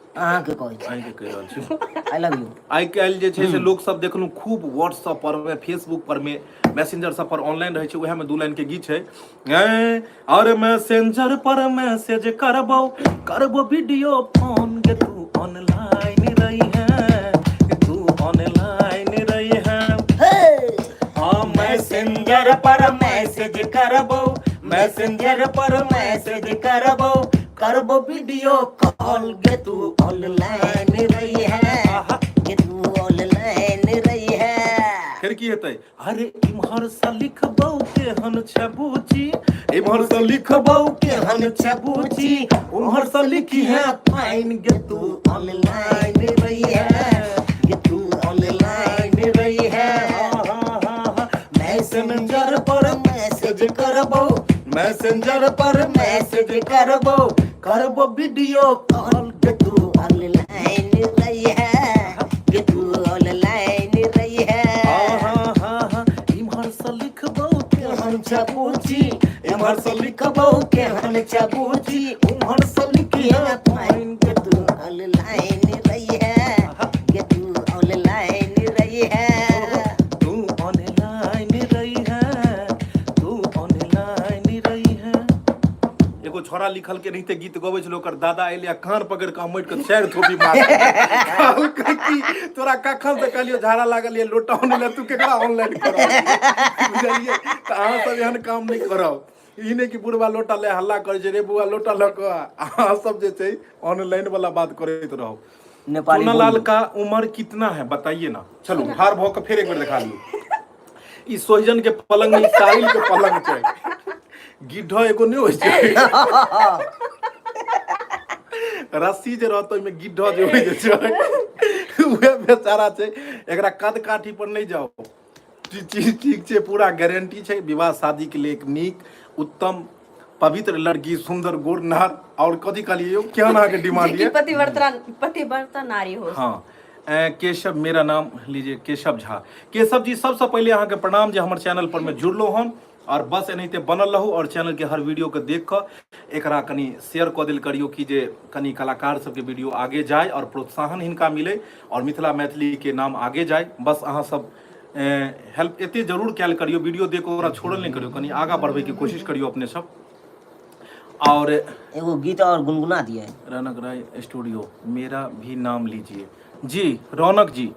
अहाँके कहै छी, अहीँके कहि रहल छी, I love you. आइ काल्हि जे छै से लोक सब देखलहुँ खूब व्हाट्सअप पर मे, फेसबुक पर मे, मैसेंजर सब पर ऑनलाइन रहै छै। उएह मे दू लाइन के गीत छै, ऐं, और मैसेंजर पर मैसेज करबो, करबो वीडियो फोन के, तू ऑनलाइन रही है, तू ऑनलाइन रही है। हाँ मैसेंजर पर मैसेज करबो, मैसेंजर पर मैसेज करबो, करबो वीडियो कॉल गे, तू ऑनलाइन रही है, गे तू ऑनलाइन रही है। फेर की हेतै? अरे इम्हर से लिखबौ केहन छै बूची, इम्हर से लिखबौ केहन छै बूची, उम्हर से लिखी है फाइन गे, तू ऑनलाइन रही है, गे तू ऑनलाइन रही है। मैसेंजर पर मैसेज करबो, मैसेंजर पर मैसेज करबो, करबो वीडियो कॉल गे, तू ऑनलाइन रही है, गे तू ऑनलाइन रही है। इम्हर से लिखबौ केहन छै बूची, इम्हर से लिखबौ केहन छै बूची, उम्हर से लिखी है फाइन गे, तू ऑनलाइन रही है, गे तू ऑनलाइन रही है। तू ऑनलाइन रही है, तू ऑनलाइन रही है। एगो छोरा लिखल के रहिते गीत गबै छल, ओकर दादा एलै आ कान पकड़ि कऽ अमैट कऽ चारि थोपी मार कहलकै कि तोरा कखन से कहलियौ झाड़ा लागल ये लोटा ऑनलाइन, तू केकरा ऑनलाइन करब? बुझलियै तऽ अहाँ सब एहन काम नहि करब। ई नहि कि बुढ़वा लोटा ले हल्ला करै छै, रे बुआ लोटा लऽ कऽ, अहाँ सब जे छै ऑनलाइन वाला बात करैत रहब। नेपाली सोनालाल बोली। का उम्र कितना है बताइए ना। चलू ठाढ़ भऽ कऽ फेर एक बेर देखा लियौ। ई सोहिजन के पलंग नहि, साहिल के पलंग छै। गिड्ढ एगो नहि होइ छै, रस्सी जे रहत ओहिमे गिड्ढ जे होइ छै, उहे बेचारा छै। एकरा कद काठी पर नहि जाउ, चीज ठीक छै, पूरा गारंटी छै। विवाह शादी के लिए एक नीक उत्तम पवित्र लड़की सुंदर गोर नार और कथी कहलिए यौ केहन अहाँके डिमांड जे कि ये पतिव्रता पतिव्रता नारी हो। हाँ, केशव, मेरा नाम लीजिए केशव झा। केशव जी, सबसे पहले अहाँके प्रणाम जे हमर चैनल पर में जुड़लो हन, और बस एनाहिते बनल रहू और चैनल के हर वीडियो के देख कऽ एकरा कनि शेयर कऽ देल करियौ कि जे कनि कलाकार सबके वीडियो आगे जाय और प्रोत्साहन हिनका मिले और मिथिला मैथिली के नाम आगे जाय। बस अहाँ सब हेल्प एते जरूर कयल करियौ, वीडियो देख कऽ ओकरा छोड़ल नहि करियौ, कनि आगाँ बढ़बैके कोशिश करियौ अपने सब। और एगो गीत और गुनगुना दिए। रौनक राय स्टूडियो, मेरा भी नाम लीजिए जी। रौनक जी,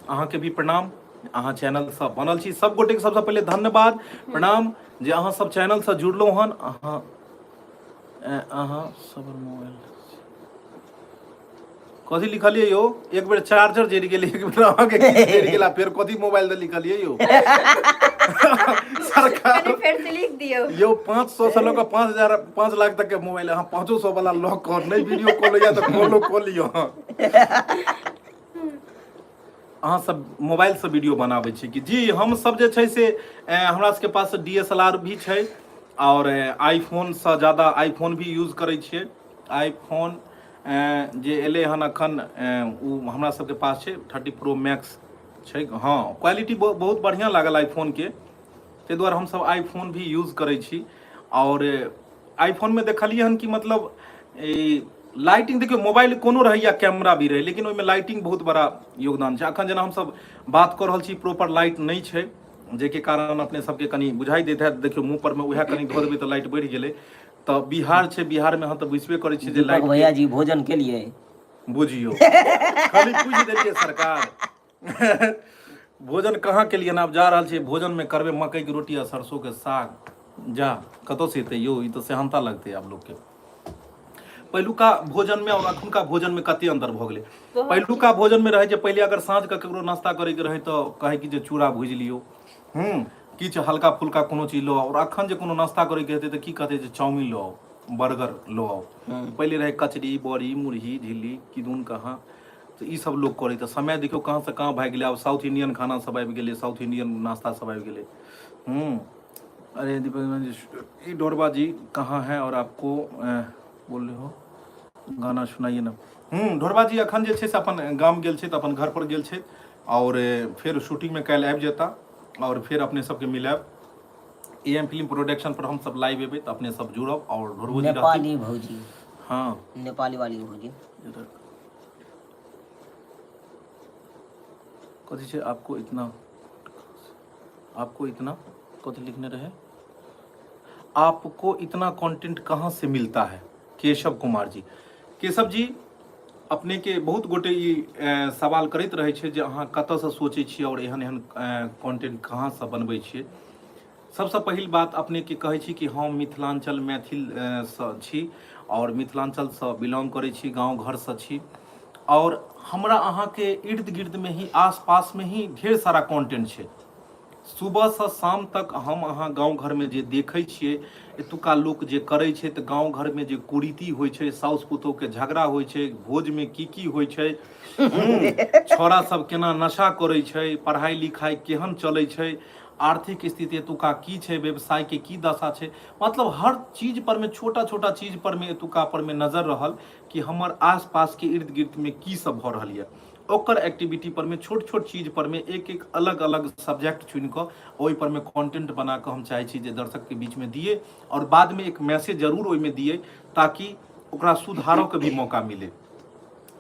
अहाँके भी प्रणाम, अहाँ चैनलसँ बनल छी। सब गोटेके सबसँ पहिले धन्यवाद प्रणाम जे अहाँ सब चैनलसँ जुड़लहुँ हन। अहाँ अहाँ सब मोबाइल कथी लिखलियै यौ? एक बेर चार्जर जरि गेल, एक बेर अहाँके किछु जरि गेल, आ फेर कथी मोबाइल दऽ लिखलियै यौ सरकार? कनि फेर से लिख दियौ। यौ, 500 से लऽ कऽ 5000, 5 लाख तक के मोबाइल, अहाँ 500 वाला लऽ कऽ नहि वीडियो कॉल होइया तऽ कॉलो कऽ लिअ। अहाँ सब मोबाइल से वीडियो बनाबै छी कि? जी, हम सब जे छै से हमरा सबके पास DSLR भी छै और आईफोन से ज्यादा आईफोन भी यूज करै छियै। आईफोन जे एलै हन अखन, ओ हमरा सबके पास छै, 30 प्रो मैक्स छै। हँ, क्वालिटी बहुत बढ़िआँ लागल आईफोनके, ताहि दुआरे हमसब आईफोन भी यूज करै छी। आओर आईफोनमे देखलियै हन कि मतलब ई लाइटिंग, देखियौ, मोबाइल कोनो रहै या कैमरा भी रहै, लेकिन ओहिमे लाइटिंग बहुत बड़ा योगदान छै। अखन जेना हमसब बात कऽ रहल छी, प्रॉपर लाइट नहि छै, जाहिके कारण अपने सबके कनि बुझाइ दैत हैत। देखियौ, मुँह पर मे उएह कनि धऽ देबै तऽ लाइट बढ़ि गेलै। तऽ बिहार छै, बिहारमे अहाँ तऽ बुझबे करै छियै जे दीपक लाइट भैया जी, भोजन के लिए? बुझियौ, खाली पूछि देलियै सरकार, भोजन कहाँ के लिए? आब जा रहल छियै भोजन में, करबै मकई के रोटी आ सरसों के साग। जा कतौ से एतै यौ? ई तऽ सेहनता लगतै आब लोकके। पहिलुका भोजन में और अखुनका भोजन में कते अंतर भऽ गेलै। पहिलुका भोजन में रहै जे पहिले अगर साँझ के ककरो नाश्ता करे के रहै तऽ कहै कि जे चूड़ा भुजि लियौ, किछु हल्का फुल्का कोनो चीज लो। और अखन जे कोनो नाश्ता करे के हेतै तऽ की कहतै? जे चाउमीन लो आउ, बर्गर लो आउ। पहिले रहै कचरी, बड़ी, मुरही, झिल्ली, किदुन कहाँ, तऽ ई सब लोक करै। तऽ समय देखियौ कहाँ से कहाँ भागि गेलै। आब साउथ इंडियन खाना सब आबि गेलै, साउथ इंडियन नाश्ता सब आबि गेलै। अरे दीपक जी, ई डोरबा जी कहाँ है और आपको बोल रहे हो गाना सुनाइए ना। ढोरबा जी अखन जे छै से अपन गाम गेल छै, तऽ अपन घर पर गेल छै, और फेर शूटिंगमे काल्हि आबि जेता और फेर अपने सबके मिलायब। ए एम फिल्म प्रोडक्शन पर हम सब लाइव एबै तऽ अपने सब जुड़ब और ढोरबो जी रहथिन। नेपाली भौजी। हाँ। नेपाली वाली भौजी। कथी छै? आपको इतना कथी लिखने रहे? आपको इतना कंटेंट कहाँ से मिलता है? केशव कुमार जी। केशव जी, अपने के बहुत गोटे ई सवाल करैत रहै छै जे अहाँ कतऽसँ सोचै छियै आओर एहन एहन कंटेंट कहाँसँ बनबै छियै। सबसँ पहिल बात अपनेके कहै छी कि हम मिथिलाञ्चल मैथिल सँ छी आओर मिथिलाञ्चलसँ बिलोंग करै छी, गाँव घरसँ छी, आओर हमरा अहाँके इर्द गिर्दमे ही, आस पासमे ही ढेर सारा कंटेंट छै। सुबहसँ शाम तक हम अहाँ गाँव घरमे जे देखै छियै, एतुका लोक जे करै छै, तऽ गाँव घरमे जे कुरीति होइ छै, साउस पुतोहके झगड़ा होइ छै, भोजमे की की होइ छै, छौड़ा सब केना नशा करै छै, पढ़ाइ लिखाइ केहन चलै छै, आर्थिक स्थिति एतुका की छै, व्यवसायके की दशा छै, मतलब हर चीज पर मे, छोटा छोटा चीज पर मे, एतुका पर मे नजर रहल कि हमर आस पास के इर्द गिर्द मे की सब भऽ रहल यऽ, ओकर एक्टिविटी पर मे, छोट छोट चीज पर मे, एक एक अलग अलग सब्जेक्ट चुनि कऽ ओहि पर मे कंटेंट बना कऽ हम चाहै छी जे दर्शक के बीच मे दिए और बाद मे एक मैसेज जरूर ओहिमे दिए ताकि ओकरा सुधारऽ के भी मौका मिले।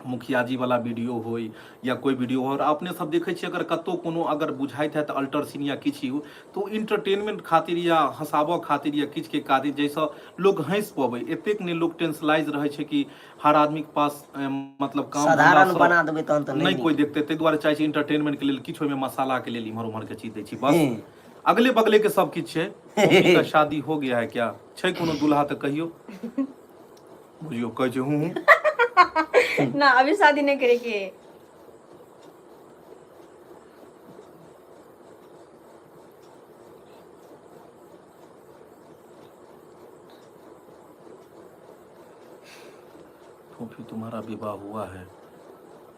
मुखिया जी वाला वीडियो होय या कोई वीडियो हो, और अपने सब देखै छियै, अगर कतौ कोनो अगर बुझाइत है तऽ अल्टर सीन या किछु हो, तऽ ओ इंटरटेनमेंट खातिर या हँसाबऽ खातिर या किछु के खातिर, जाहिसँ लोक हँसि पबै। एतेक नहि लोक टेंसलाइज रहै छै कि हर आदमीके पास मतलब काम साधारण बना देबै तहन तऽ नहि कोइ देखतै। ताहि दुआरे चाहै छी इंटरटेनमेंट के लेल किछु ओहिमे मसाला के लेल इम्हर उम्हर के चीज दै छी। बस अगले बगले के सब किछु छै। मम्मी का शादी हो गया है क्या? छै कोनो दूल्हा तऽ कहियौ। बुझियौ, कहै छै हूँ हूँ। ना, अभी शादी नहीं करे के। फोफी, तुम्हारा विवाह हुआ है?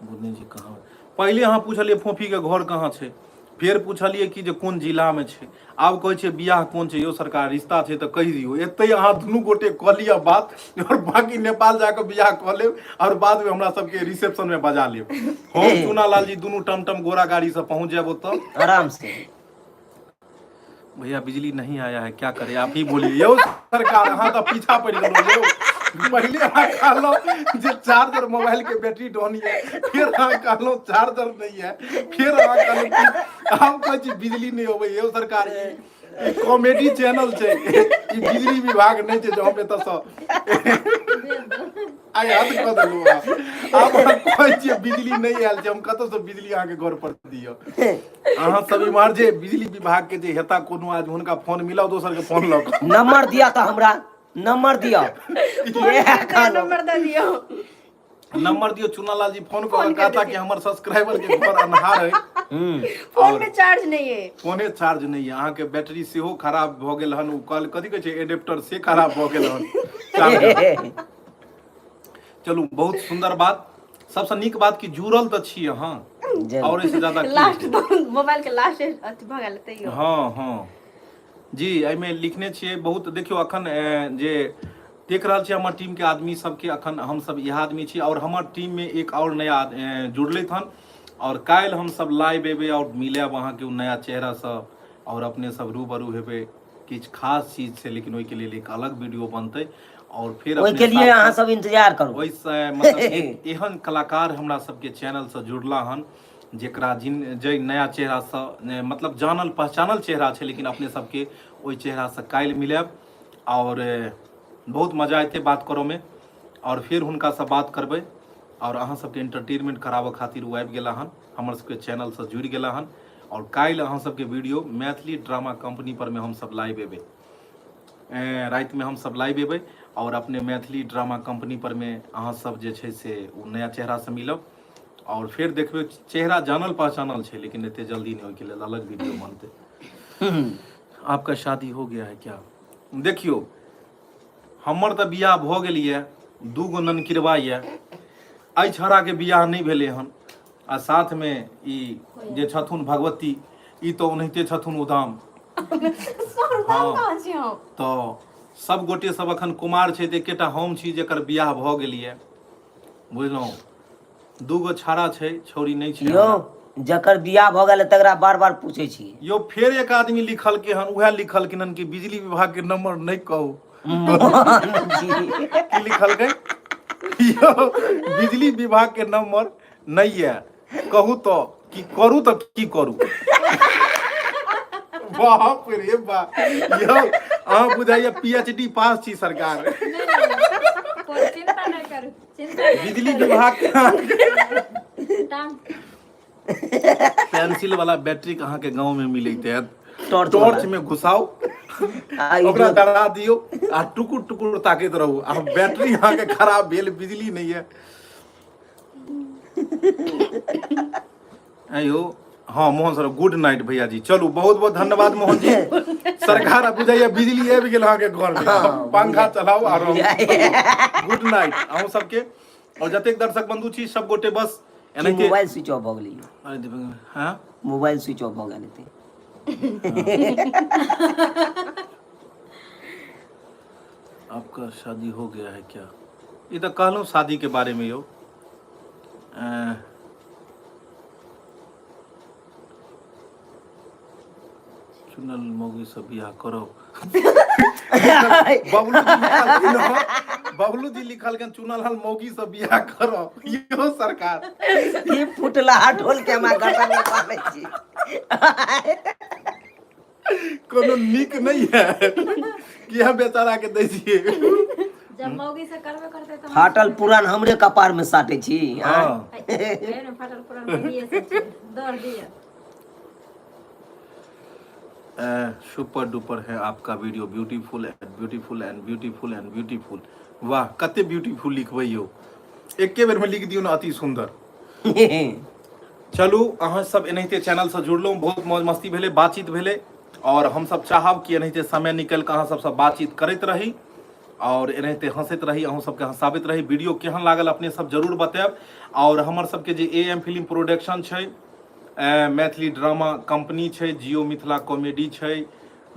बुधनी जी कहाँ? पहिले अहाँ पूछलियै फोफी के घर कहाँ छै। फेर पुछलियै कि जे कोन जिलामे छै, आब कहै छियै बियाह कोन छै। यौ सरकार, रिश्ता छै तऽ कहि दियौ, एतै अहाँ दुनू गोटे कऽ लिअ बात आओर बाँकी नेपाल जाकऽ बियाह कऽ लेब आओर बादमे हमरा सबके रिसेप्शनमे बजा लेब। हम चुनालाल जी दुनू टमटम घोड़ा गाड़ीसँ पहुँच जायब ओतऽ आराम से। भैया बिजली नहीं आया है, क्या करे आप ही बोलिए। यौ सरकार, अहाँ तऽ पीछा पड़ि गेलहुँ यौ। पहिले अहाँ कहलहुँ जे चार्जर मोबाइल के बैटरी डाउन यऽ, फेर अहाँ कहलहुँ चार्जर नहीं है, फेर अहाँ कहलहुँ कि हम कहै छी बिजली नहि अबै। यौ सरकार, ई कॉमेडी चैनल छै, ई बिजली विभाग नहि छै जे हम एतऽसँ आइ हद कऽ देलहुँ अहाँ। आब अहाँ कहै छियै बिजली नहि आयल छै, हम कतऽसँ बिजली अहाँके घर पर दिअ? अहाँ सब इम्हर जे बिजली विभाग के जे हेता कोनो आज, हुनका फोन मिलाउ, दोसर के फोन लऽ कऽ। नंबर दिया तऽ हमरा नंबर दिया। नंबर दऽ दियौ। नंबर दियौ। चुनालाल जी फोन कऽ कहता कि हमर सब्सक्राइबर के घर अन्हार है, फोन में चार्ज नहीं है। फोने चार्ज नहीं है, अहाँके बैटरी सेहो खराब भऽ गेल हन, ओ कल कथी कहै छै एडेप्टर से खराब भऽ गेल हन चार्जर। चलू, बहुत सुन्दर बात। सबसँ नीक बात कि जुड़ल तऽ छी अहाँ, और एहिसँ ज्यादा की लास्ट हेतै? मोबाइल के लास्ट अथी भऽ गेल तैयो। हँ हँ जी, एहिमे लिखने छियै बहुत। देखियौ, अखन जे देख रहल छियै हमर टीमके आदमी सबके, अखन हमसब इएह आदमी छी और हमर टीममे एक और नया जुड़लथि हन और काल्हि हमसब लाइव एबै और मिलायब अहाँके ओ नया चेहरासँ और अपने सब रूबरू हेबै। किछु खास चीज छै, लेकिन ओहिके लेल एक अलग वीडियो बनतै और फेर ओहिके लिए अहाँ सब इंतजार करू। ओहिसँ मतलब एक एहन कलाकार हमरा सबके चैनलसँ जुड़ला हन जेकरा जिन जे नया चेहरासँ मतलब जानल पहचानल चेहरा छै, लेकिन अपने सबके ओहि चेहरासँ काल्हि मिलायब और बहुत मजा एतै बात करऽमे और फेर हुनकासँ बात करबै और अहाँ सबके एंटरटेनमेंट कराबऽ खातिर ओ आबि गेला हन, हमर सबके चैनलसँ जुड़ि गेला हन और काल्हि अहाँ सबके वीडियो मैथिली ड्रामा कंपनी पर में हम सब लाइव एबै। रातिमे हम सब लाइव एबै और अपने मैथिली ड्रामा कंपनी पर में अहाँ सब जे छै से ओ नया चेहरासँ मिलब और फेर देखबै चेहरा जानल पहचानल छै, लेकिन एते जल्दी नहि, ओहिके लेल अलग वीडियो बनतै। आपका शादी हो गया है क्या? देखियौ, हमर तऽ बियाह भऽ गेल यऽ, 2 गो ननकिरबा यऽ, एहि छौड़ाके बियाह नहि भेलै हन आ साथमे ई जे छथुन भगवती, ई तऽ ओनाहिते छथुन उदाम। सर, उदाम कहाँ छी हम? तऽ सब गोटे सब अखन कुमार छै, तऽ एकेटा हम छी जेकर बियाह भऽ गेल यऽ, बुझलहुँ? 2 गो छाड़ा छै, छौड़ी नहि छै। यौ, जकर बियाह भऽ गेल तकरा बार बार पूछै छी। यौ, फेर एक आदमी लिखलकै हन, उएह लिखलखिन हन कि बिजली विभाग के नंबर नहि कहू। की लिखलकै यौ? बिजली विभाग के नंबर नहि यऽ, कहू तऽ की करू, तऽ की करू? बाप रे बाप! यौ, अहाँ बुझाइया पीएचडी पास छी सरकार। कोइ चिंता नहि करू, चिंता नहि। बिजली विभाग के टांग पेंसिल वाला बैटरी अहाँके गाँव में मिलैत हैत। टॉर्च। टॉर्च में घुसाउ, आ ई ओकरा डरा दियौ आ टुकुर टुकुर ताकैत रहू आ बैटरी अहाँके खराब भेल, बिजली नहि यऽ। आयो हाँ, मोहन सर, गुड नाइट भैया जी। चलू, बहुत बहुत धन्यवाद मोहन जी। सरकार, आब बुझाइया बिजली आबि गेल अहाँके घर में। पंखा चलाउ आ रहू। गुड नाइट अहूँ सबके और जतेक दर्शक बंधु छी सब गोटे बस एनाहिते। मोबाइल स्विच ऑफ भऽ गेलै यौ। अरे दीपक, हाँ। मोबाइल स्विच ऑफ भऽ गेल हेतै। आपका शादी हो गया है क्या? ई तऽ कहलहुँ शादी के बारे में यौ। चुनल मौगी से बियाह करब। बबलू जी लिखलखिन हँ, बबलू जी लिखलखिन चुनल हल मौगी से बियाह करब। यौ सरकार, की फुटला ढोल के हमरा गर्दन में बान्है छी? कोनो नीक नहीं है किया बेचारा के दै छियै? जब मौगी से करबे करते तऽ फाटल पुरान हमरे कपार में साटे छी? हाँ। एहन फाटल पुरान मौगिए से छै। दौड़ दिअ। सुपर डुपर है आपका video, beautiful and beautiful and beautiful and beautiful. वाह, कते ब्यूटीफुल लिखबै यौ? एके बेर में लिख दियौ ने, अति सुंदर। चलू, अहाँ सब एनाहिते चैनलसँ जुड़लहुँ, बहुत मौज मस्ती भेलै, बातचीत भेलै और हमसब चाहब कि एनाहिते समय निकलि कऽ अहाँ सबसँ बातचीत करैत रही और एनाहिते हंसैत रही, अहूँ सबके हंसाबैत रही। वीडियो केहन लागल अपने सब जरूर बतायब और हमर सबके जे ए एम फिल्म प्रोडक्शन छै मैथिली ड्रामा कंपनी छै, जियो मिथिला कॉमेडी छै,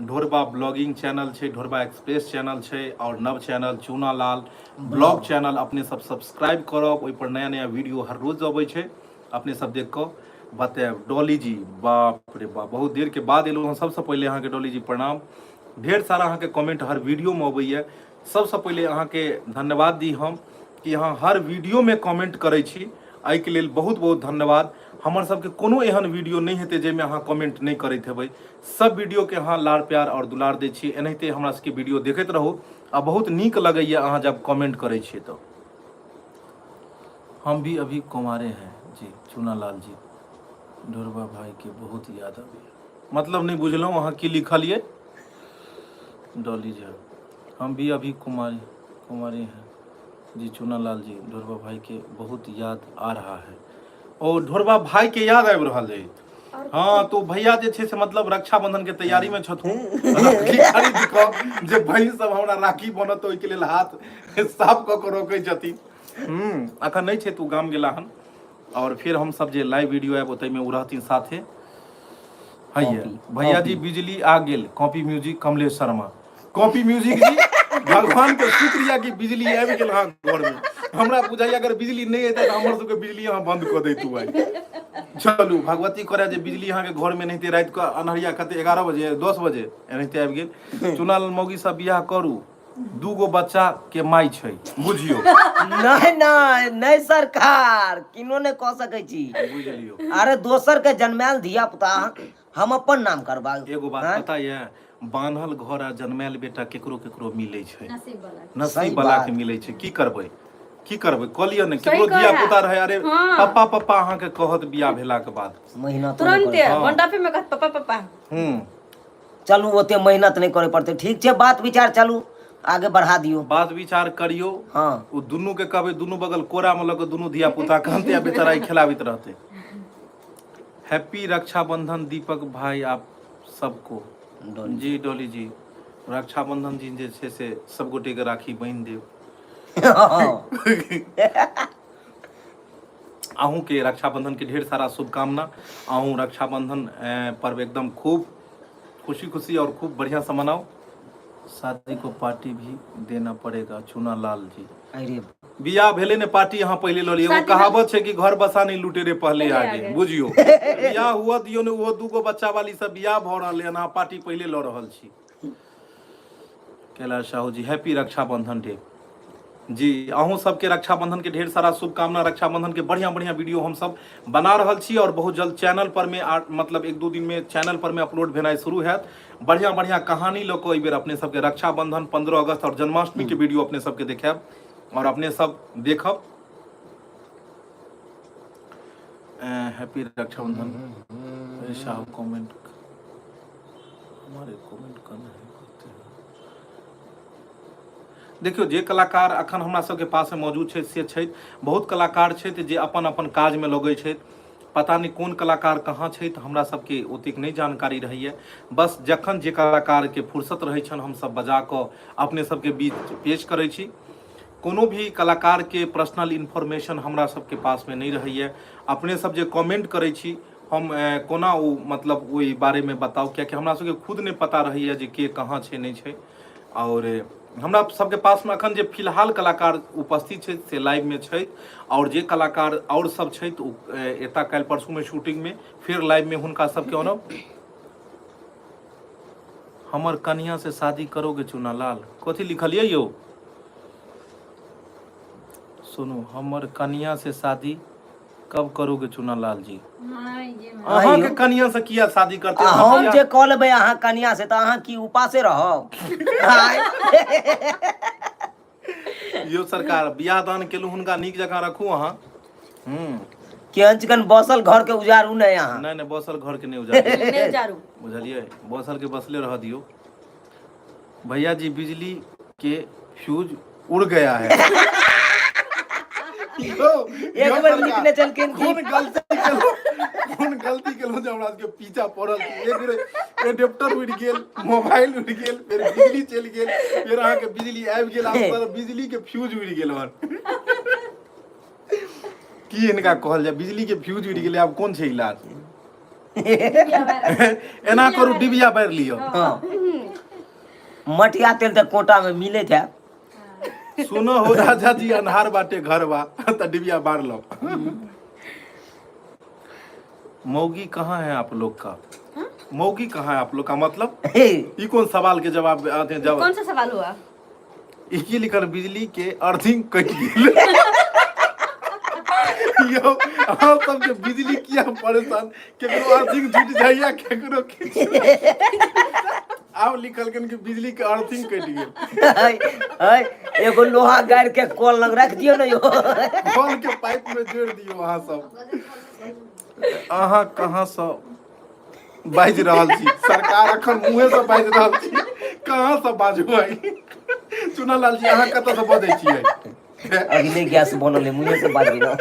ढोरबा ब्लॉगिंग चैनल छै, ढोरबा एक्सप्रेस चैनल छै और नव चैनल चूनालाल ब्लॉग चैनल अपने सब सब्सक्राइब करब। ओहि पर नया नया वीडियो हर रोज अबै छै, अपने सब देख कऽ बतायब। डॉली जी, बाप रे बाप, बहुत देर के बाद एलहुँ हँ। सबसँ पहिले अहाँके डॉली जी प्रणाम। ढेर सारा अहाँके कमेंट हर वीडियोमे अबैए। सबसँ पहिले अहाँके धन्यवाद दी हम कि अहाँ हर वीडियोमे कमेंट करै छी, एहिके लेल बहुत बहुत धन्यवाद। हमर सबके कोनो एहन वीडियो नहि हेतै जाहिमे अहाँ कमेंट नहि करैत हेबै। सब वीडियोके अहाँ लाड़ प्यार आओर दुलार दै छी। एनाहिते हमरा सबके वीडियो देखैत रहू आ बहुत नीक लगैए अहाँ जब कमेंट करै छियै। तऽ हम भी अभी कुमारे हैं जी। चूनालाल जी, ढोरबा भाई के बहुत याद आबैए। मतलब नहि बुझलहुँ अहाँ की लिखलियै। डॉली झा, हम भी अभी कुमारी कुमारी हैं जी। चूनालाल जी, ढोरबा भाई के बहुत याद आ रहा है। ओ ढोरबा भाई के याद आबि रहल है। हाँ, तो भैया जे छै से मतलब रक्षाबंधन के तैयारी में छथुन, राखी खरीद कऽ जे बहिन सब हमरा राखी बनत, ओहिके लेल हाथ साफ कऽ कऽ रोकै छथिन। अखन नहि छै, तू गाम गेला हन और फिर हम सब जे लाइव वीडियो आयब ओतहिमे ओ रहथिन साथे। हैया भैया जी, बिजली आ गेल। Copy music Kamlesh Sharma, copy music जी, भगवान के शुक्रिया कि बिजली आबि गेल अहाँ घर में। हमरा बुझाइया अगर बिजली नहि एतै तऽ हमर सबके बिजली अहाँ बंद कऽ दैतू आइ। चलू, भगवती करे जे बिजली अहाँके घर में नहिते राति कऽ अन्हरिया कते 11 बजे 10 बजे एनाहिते आबि गेल। चुनाल मौगी सब बियाह करू, दू गो बच्चा के माय छै, बुझियौ। नहि नहि नहि सरकार, किनो नहि कऽ सकै छी। बुझि लियौ। अरे दोसर के जन्मायल धिया पुता हम अपन नाम करबा। एगो बात आँय? पता ये, बान्हल घर आ जन्मायल बेटा केकरो केकरो मिलै छै। नसीब वाला के। नसीब सही वाला बात। के मिलै छै। की करबै, की करबै, कऽ लिअ ने। सही केकरो कहै धिया है। पुता रहै, अरे हाँ। पप्पा पप्पा अहाँके कहत बियाह भेलाके बाद। मेहनत नहि तुरंते करे। हाँ। मंडपे में कहत पप्पा पप्पा। चलू, ओते मेहनत नहि करे पड़तै। ठीक छै, बात विचार चलू आगे बढ़ा दियौ। बात विचार करियौ। हाँ। ओ दुनू के कहबै दुनू बगल कोरा में लऽ कऽ दुनू धिया पुता कहते आ बेचारा ई खेलाबैत रहतै। हैप्पी रक्षाबंधन दीपक भाई आप सबको। डॉली। जी डॉली जी, रक्षाबंधन दिन जे छै से सब गोटे के राखी बान्हि देब। हँ। अहूँ के रक्षाबंधन के ढेर सारा शुभकामना। अहूँ रक्षाबंधन पर्व एकदम खूब खुशी खुशी और खूब बढ़िया से मनाओ। शादी को पार्टी भी देना पड़ेगा चूना लाल जी। अरे बियाह भेले ने पार्टी अहाँ पहिले लऽ लिअ। एगो शादी कहावत छै कि घर बसा नहीं लुटेरे पहले पहले आगे। आगे। बुझियौ, बियाह हुआ दियौ ने, ओहो दूगो बच्चा वाली सब बियाह भऽ रहल हन, अहाँ पार्टी पहिले लऽ रहल छी। कैलाश साहू जी, हैप्पी रक्षाबंधन डे। जी, अहूँ सबके रक्षाबंधन के ढेर सारा शुभकामना। रक्षाबंधन के बढ़िया बढ़िया वीडियो हम सब बना रहल छी और बहुत जल्द चैनल पर में मतलब एक दू दिन में चैनल पर में अपलोड भेनाइ शुरू हैत। बढ़िया बढ़िया कहानी लऽ कऽ एहि बेर अपने सबके रक्षाबंधन, 15 अगस्त और जन्माष्टमी के वीडियो अपने सबके देखायब और अपने सब देखब। हैप्पी रक्षाबंधन साहब, कमेंट हमारे कमेंट करना है करते हैं। देखियौ, जे कलाकार अखन हमरा सबके पासमे मौजूद छथि से छथि। बहुत कलाकार छथि जे अपन अपन काजमे लगै छथि। पता नहि कोन कलाकार कहाँ छथि, हमरा सबके ओतेक नहि जानकारी रहैए। बस जखन जे कलाकारके फुर्सत रहै छनि हमसब बजा कऽ अपने सबके बीच पेश करै छी। कोनो भी कलाकारके पर्सनल इन्फॉर्मेशन हमरा सबके पासमे नहि रहैए। अपने सब जे कमेंट करै छी, हम कोना ओ मतलब ओहि बारेमे बताउ, कियाकि हमरा सबके खुद नहि पता रहैए जे के कहाँ छै नहि छै। आओर हमरा सबके पासमे अखन जे फिलहाल कलाकार उपस्थित छथि से लाइवमे छथि, आओर जे कलाकार आओर सब छथि ओ एता काल्हि परसूमे शूटिंगमे, फेर लाइवमे हुनका सबके अनब। हमर कनिया से शादी करोगे चुनालाल? कथी लिखलियै यौ? सुनू, हमर कनिया से शादी कब करोगे चुनालाल जी? अहाँ के कनिया से किया शादी करते? आ हम जे कऽ लेबै अहाँ कनिया से तऽ अहाँ की उपासे रहब? आँय? यो सरकार, बियाह दान केलहुँ, हुनका नीक जकाँ रखू अहाँ। केहन चिकन बसल घर के उजारू नहि अहाँ। नहि नहि, बसल घर के नहि उजारू। नहि उजारू। बुझलियै, बसल के बसले रह दियौ। भैया जी, बिजली के फ्यूज उड़ गया है। यौ, एक यौ बेर सरकार, लिखने छलखिन कि कोन गलती केलहुँ, कोन गलती केलहुँ जे हमरा सबके पीछा पड़ल छी? एक बेर एडेप्टर उड़ि गेल, मोबाइल उड़ि गेल, फेर बिजली चलि गेल, फेर अहाँके बिजली आबि गेल, आब सर बिजली के फ्यूज उड़ि गेल हन। की हिनका कहल जाय? बिजली के फ्यूज उड़ि गेलै, आब कोन छै इलाज? एना करू डिबिया बारि लिअ। हँ, मटिया तेल तऽ कोटा में मिलैत है। सुनो हो राजा जी, अन्हार बाटे घर बा त डिबिया बार लो। मौगी कहाँ है आप लोग का? मौगी कहाँ है आप लोग का मतलब? ई कौन सवाल के जवाब आते हैं जवाब? कौन सा सवाल हुआ? ई की लिखल? बिजली के अर्थिंग कटि गेल। यौ, अहाँ सबके बिजली किया परेशान? केकरो अर्थिंग टूटि जाइया, केकरो किछु। आब लिखलखिन कि बिजली के अर्थिंग कटि गेल। है है, एगो लोहा गाड़ि के कल लग राखि दियौ ने यौ। कल के पाइप में जोड़ि दियौ। अहाँ सब, अहाँ कहाँ सँ बाजि रहल छी? सरकार अखन मुँहे सँ बाजि रहल छी, कहाँ सँ बाजू? आई चुनालाल जी, अहाँ कतऽ सँ बजै छियै? अभी नहि गैस बनल है, मुँहे से बाजबै ना।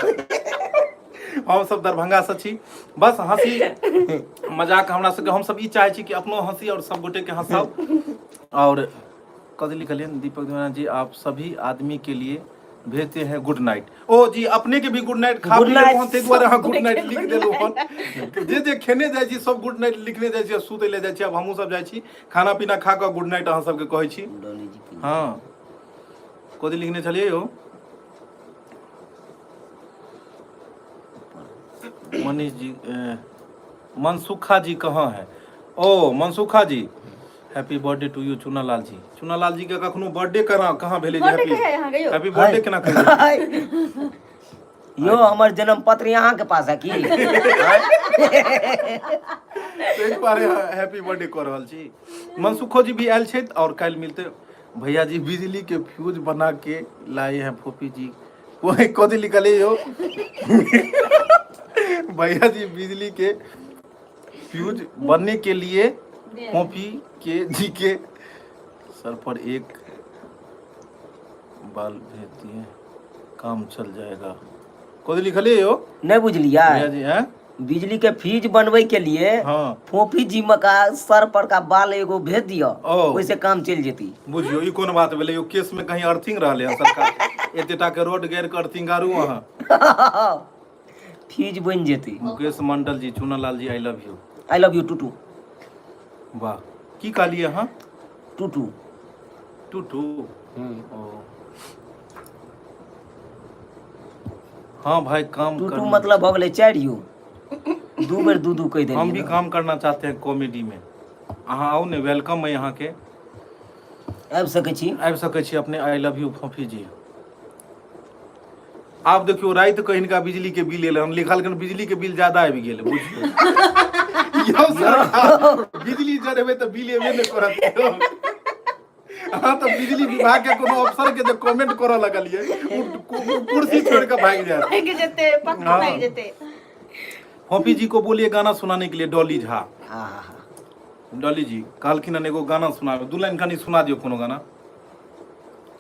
हम सब दरभंगा से छी। बस हंसी मजाक हमरा सबके, हम सब ई चाहै छी कि अपनो हंसी और सब गोटे के हंसाउ। और कथी लिखलियै? दीपक दीवाना जी, आप सभी आदमी के लिए भेजते हैं गुड नाइट। ओ जी, अपने के भी गुड नाइट। खा गुड पी नाइट। लेलहुँ हन, ताहि दुआरे अहाँ गुड नाइट लिख देलहुँ हन। जे जे खेने जाइ छी सब गुड नाइट लिखने जाइ छी आ सुतै लए जाइ छी। आब हमहूँ सब जाइ छी खाना पीना खा कऽ गुड नाइट अहाँ सबके कहै छी। डॉली जी की? हँ, कथी लिखने छलियै यौ? मनीष जी, मनसुखा जी कहाँ है? ओ Mansukha ji, happy birthday to you. Chunalal ji, Chunalal ji के कखनो बर्थडे कहाँ कहाँ भेलै जे बर्थडे हैप्पी कहिया अहाँके यौ? हैप्पी बर्थडे केना कहियै? यो, हमर जन्म पत्र यहाँ के पास है की? ताहि दुआरे हैप्पी बर्थडे कऽ रहल छी। मनसुखो जी भी आयल छथि और काल्हि मिलते। भैया जी, बिजली के फ्यूज बना के लाए हैं फोफी जी। वही कथी लिखल यौ? भैया जी, बिजली के फ्यूज बनने के लिए फोफी के जी के सर पर एक बाल भेज दिए, काम चल जाएगा। कथी लिखल यौ? नहीं बुझलियै? भैया जी हैं। बिजली के फ्यूज बनबै के लिए फोफी जी में का सर पर का बाल एगो भेज दियो, ओ। ओइसे काम चलि जेती। बुझियौ, ई कोन बात भेलै यौ? केस में कहीं अर्थिंग रहलै हन सरकार? एतेटा के रोड गैर के अर्थिंग आरू अहाँ फ्यूज बनि जेती। Mukesh Mandal ji, Chunalal ji, I love you. I love you टूटू। वाह, की कहलियै अहाँ? टूटू। टूटू। ओ हाँ भाई, काम टूटू करना। मतलब भऽ गेलै चारि यौ, दू बेर दू दू कहि हम भी देलियै। काम करना चाहते हैं कॉमेडी में। अहाँ आउ ने, welcome है अहाँके। आबि सकै छी। आबि सकै छी अपने। I love you फोफी जी। आब देखियौ, राति कऽ हिनका बिजली के बिल एलै हन। लिखलखिन बिजली के बिल ज्यादा आबि गेल। बुझियौ यौ सरकार, बिजली जरेबै तऽ बिल एबे नहि करत यौ। अहाँ तऽ बिजली विभाग के कोनो अफसर के जे कमेंट करऽ लगलियै, ओ कुर्सी छोड़ि कऽ भागि जायत। भागि जेतै पक्का। भागि जेतै। फोफी जी को बोलिए गाना सुनाने के लिए, डॉली झा। हाँ हाँ हाँ डॉली जी कहलखिन हन एगो गाना सुनाबे, दू लाइन कनि सुना दियौ कोनो गाना।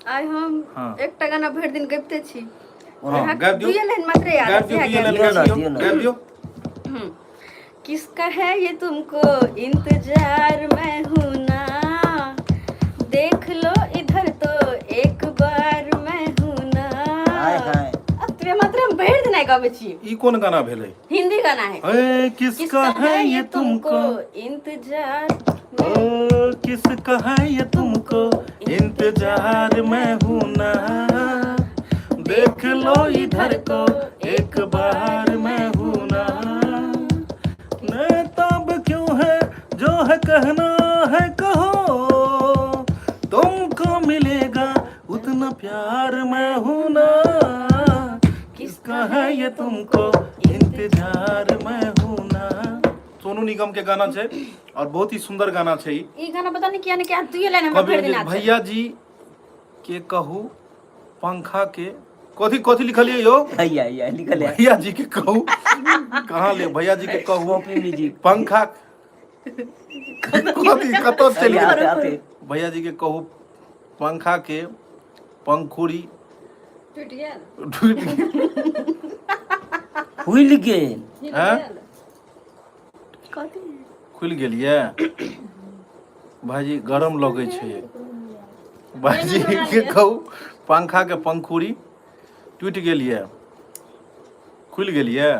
आइ हम एकटा गाना भरि दिन गबिते छी। हँ, गाबि दियौ। दुइये लाइन मात्रे याद गाबि दियौ। है। दुइये लाइन। दियौ ना, गाबि दियौ दियौ। ना। गाबि दियौ। किसका है ये तुमको इंतजार, मैं हूँ ना, देख लो इधर तो एक बार, मैं हूँ ना। हाय हाय। अतबे मात्र हम भरि दिन आइ गबै छी। ई कोन गाना भेलै? हिंदी गाना है। ए किसका है ये तुमको इंतजार, ओ किसका है ये तुमको इंतजार, मैं हूँ ना, देख लो इधर को एक बार, मैं हूँ ना। मैं तब क्यों है, जो है कहना है कहो, तुमको मिलेगा उतना प्यार, मैं हूँ ना। किसका है ये तुमको इंतजार, मैं हूँ ना। सोनू निगम के गाना छै और बहुत ही सुंदर गाना छै ई। ई गाना पता नहीं किया ने क्या, दुइये लाइन हमरा कभी भरि दिन याद छै। भैया जी के कहू पंखा के कथी कथी लिखलियै यौ? हैया हैया लिखल है। भैया जी के कहू कहाँ ले, भैया जी के कहू कॉपी म्यूजिक पंखा कथी कतऽ चलि हैया गेल? आते आते। भैया जी के कहू पंखा के पंखुड़ी टूटि गेल। टूटि गेल। खुलि गेल। हैं? कथी? खुलि गेल ये। भाईजी, गरम लगै छै। भाईजी के कहू पंखा के पंखुड़ी टूटि गेल ये, खुलि गेल ये।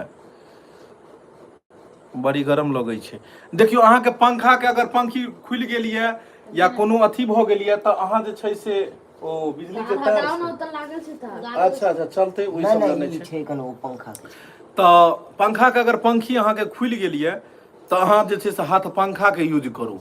बड़ी गरम लगै छै। देखियौ, अहाँके पंखा के अगर पंखी खुलि गेल यऽ या कोनो अथी भऽ गेल यऽ तऽ अहाँ जे छै से ओ बिजली के तार हटाओ छै। ने, ओतऽ लागल छै तार। अच्छा अच्छा, चलतै ओहि नहि सब लए नहि, नहि ई छै। छै कनि ओ पंखा के। तऽ पंखाके अगर पंखी अहाँके खुलि गेल यऽ तऽ अहाँ जे छै से हाथ पंखाके यूज करू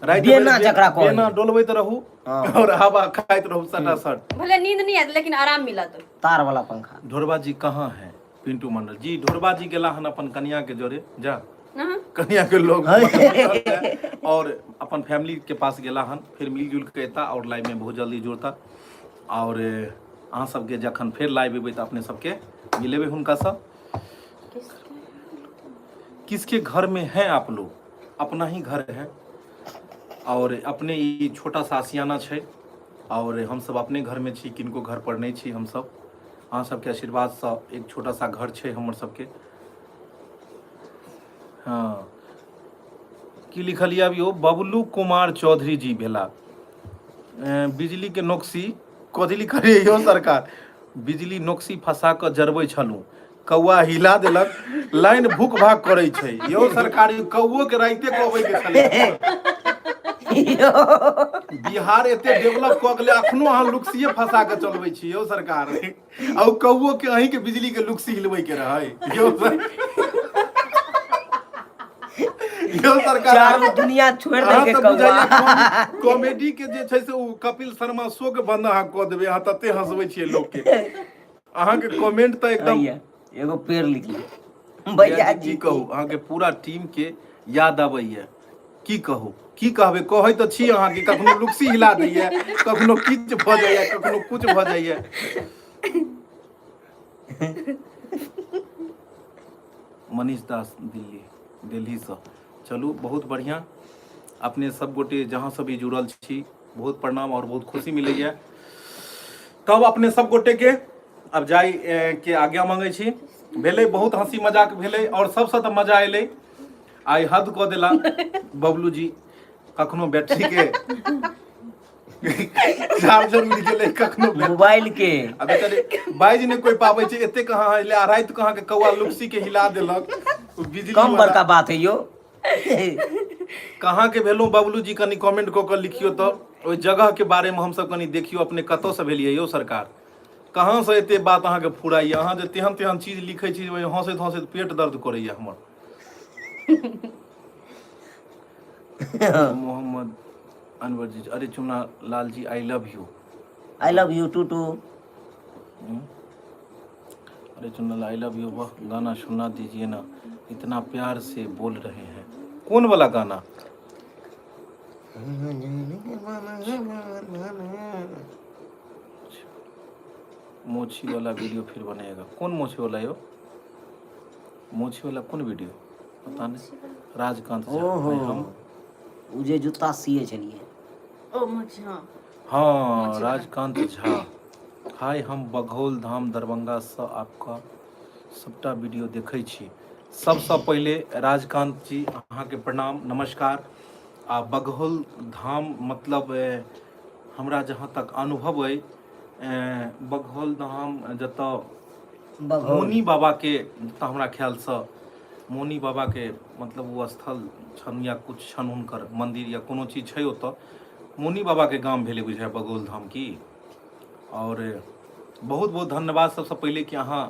राति भरि। बेना जकरा कहै। बेना डोलबैत रहू और हवा खाइत रहू सटासट। भले नींद नहीं आयत, लेकिन आराम मिलत। तार वाला पंखा। ढोरबा जी कहाँ है? पिंटू मंडल जी, ढोरबा जी गेला हन अपन कनिया के जोरे जा हाँ। कनिया के लोग और अपन फैमिली के पास गेला हन। फिर मिलजुल के एता और लाइव में बहुत जल्दी जुड़ता और अहाँ सबके जखन फेर लाइव एबै तऽ अपने सबके मिलेबै हुनकासँ। किसके घर में हैं आप लोग? अपना ही घर है और अपने ई छोटा सा आसियाना छै और हम सब अपने घर में छी, किनको घर पर नहीं छी। हम सब अहाँ सबके आशीर्वादसँ एक छोटा सा घर छै हमर सबके। हाँ, की लिखल यऽ अभी? बबलू कुमार चौधरी जी भेला। बिजली के नोक्सी कथी लिखल यौ सरकार? बिजली नोक्सी फंसा कऽ जरबै छलहुँ, कौआ हिला देलक, लाइन भूख भाग करै छै। यौ सरकार, ई कौओ के राइते कहबै के छलै। बिहार एते डेवलप कऽ गेलै, अखनो अहाँ लुक्सिए फंसा कऽ चलबै छी यौ सरकार। आ ओ कौओ के अहीं के बिजली के लुक्सी हिलबै के रहै यौ सर, यौ सरकार। चारू दुनिया छोड़ि अहाँ देलकै तऽ कौआ। बुझाइया कॉमेडी के जे छै से ओ कपिल शर्मा शो के बंद अहाँ कऽ देबै। अहाँ तते हंसबै छियै लोक के, अहाँके कमेंट तऽ एकदम। भैया, एगो पेड़ लिखले भैया भैया जी, जी। की कहू, अहाँके पूरा टीम के याद अबैया। की कहू, की कहबै? कहै तऽ छी अहाँके, कखनो लुक्सी हिला दैया, कखनो किछु भऽ जाइया, कखनो कुछ भऽ जाइया। मनीष दास दिल्ली, दिल्लीसँ। चलू, बहुत बढ़िआँ। अपने सब गोटे जहाँ से भी जुड़ल छी, बहुत प्रणाम और बहुत खुशी मिलैया। तब अपने सब गोटे के अब जाय के आज्ञा मांगै छी। भेलै, बहुत हंसी मजाक भेलै और सबसँ तऽ मजा एलै। आइ हद कऽ देला बबलू जी। कखनो बैटरी के चार्जर उड़ि गेलै, कखनो मोबाइल के। आ बेचारे बाजि नहि कोइ पाबै छै, एतेक अहाँ एलै आ राति कऽ अहाँके कौआ लुक्सी के हिला देलक ओ बिजली कम वाला। बड़का बात है यौ। कहाँ के भेलहुँ बबलू जी, कनि कमेंट कऽ कऽ लिखियौ तऽ ओहि जगह के बारे मे हमसब कनि देखियौ, अपने कतऽ से भेलियै यौ सरकार? कहाँ से एते बात अहाँके फुराइया? अहाँ जे तेहन तेहन चीज लिखै छी, ओहि हंसैत हंसैत पेट दर्द करैया हमर। मोहम्मद अनवर जी, अरे Chunna Lal ji, I love you. I love you too too. अरे चुन्ना लाल, I love you. वाह, गाना सुना दीजिए ना, इतना प्यार से बोल रहे हैं। कौन वाला गाना? मोछी वाला वीडियो फिर बनेगा? कौन मोछी वाला यो? मोछी वाला कौन वीडियो, पता नहीं। राजकांत झा। ओहो। भाई हम ओ जे जूता सिए छलियै। ओ मोची, हाँ। हाँ, राजकांत झा हाय, हम बघौल धाम दरभंगा से आपका सबटा वीडियो देखै छी सबसँ पहिले। राजकांत जी, अहाँके प्रणाम, नमस्कार। आ बघौल धाम मतलब हमरा जहाँ तक अनुभव अइ, बघौल धाम जतऽ बघौल मौनी बाबाके, जतऽ हमरा ख्यालसँ मौनी बाबाके मतलब ओ स्थल छनि या कुछ छनि, हुनकर मन्दिर या कोनो चीज छै ओतऽ, मौनी बाबाके गाम भेलै बुझाइ बघौल धाम की। आओर बहुत बहुत धन्यवाद सबसँ पहिले कि अहाँ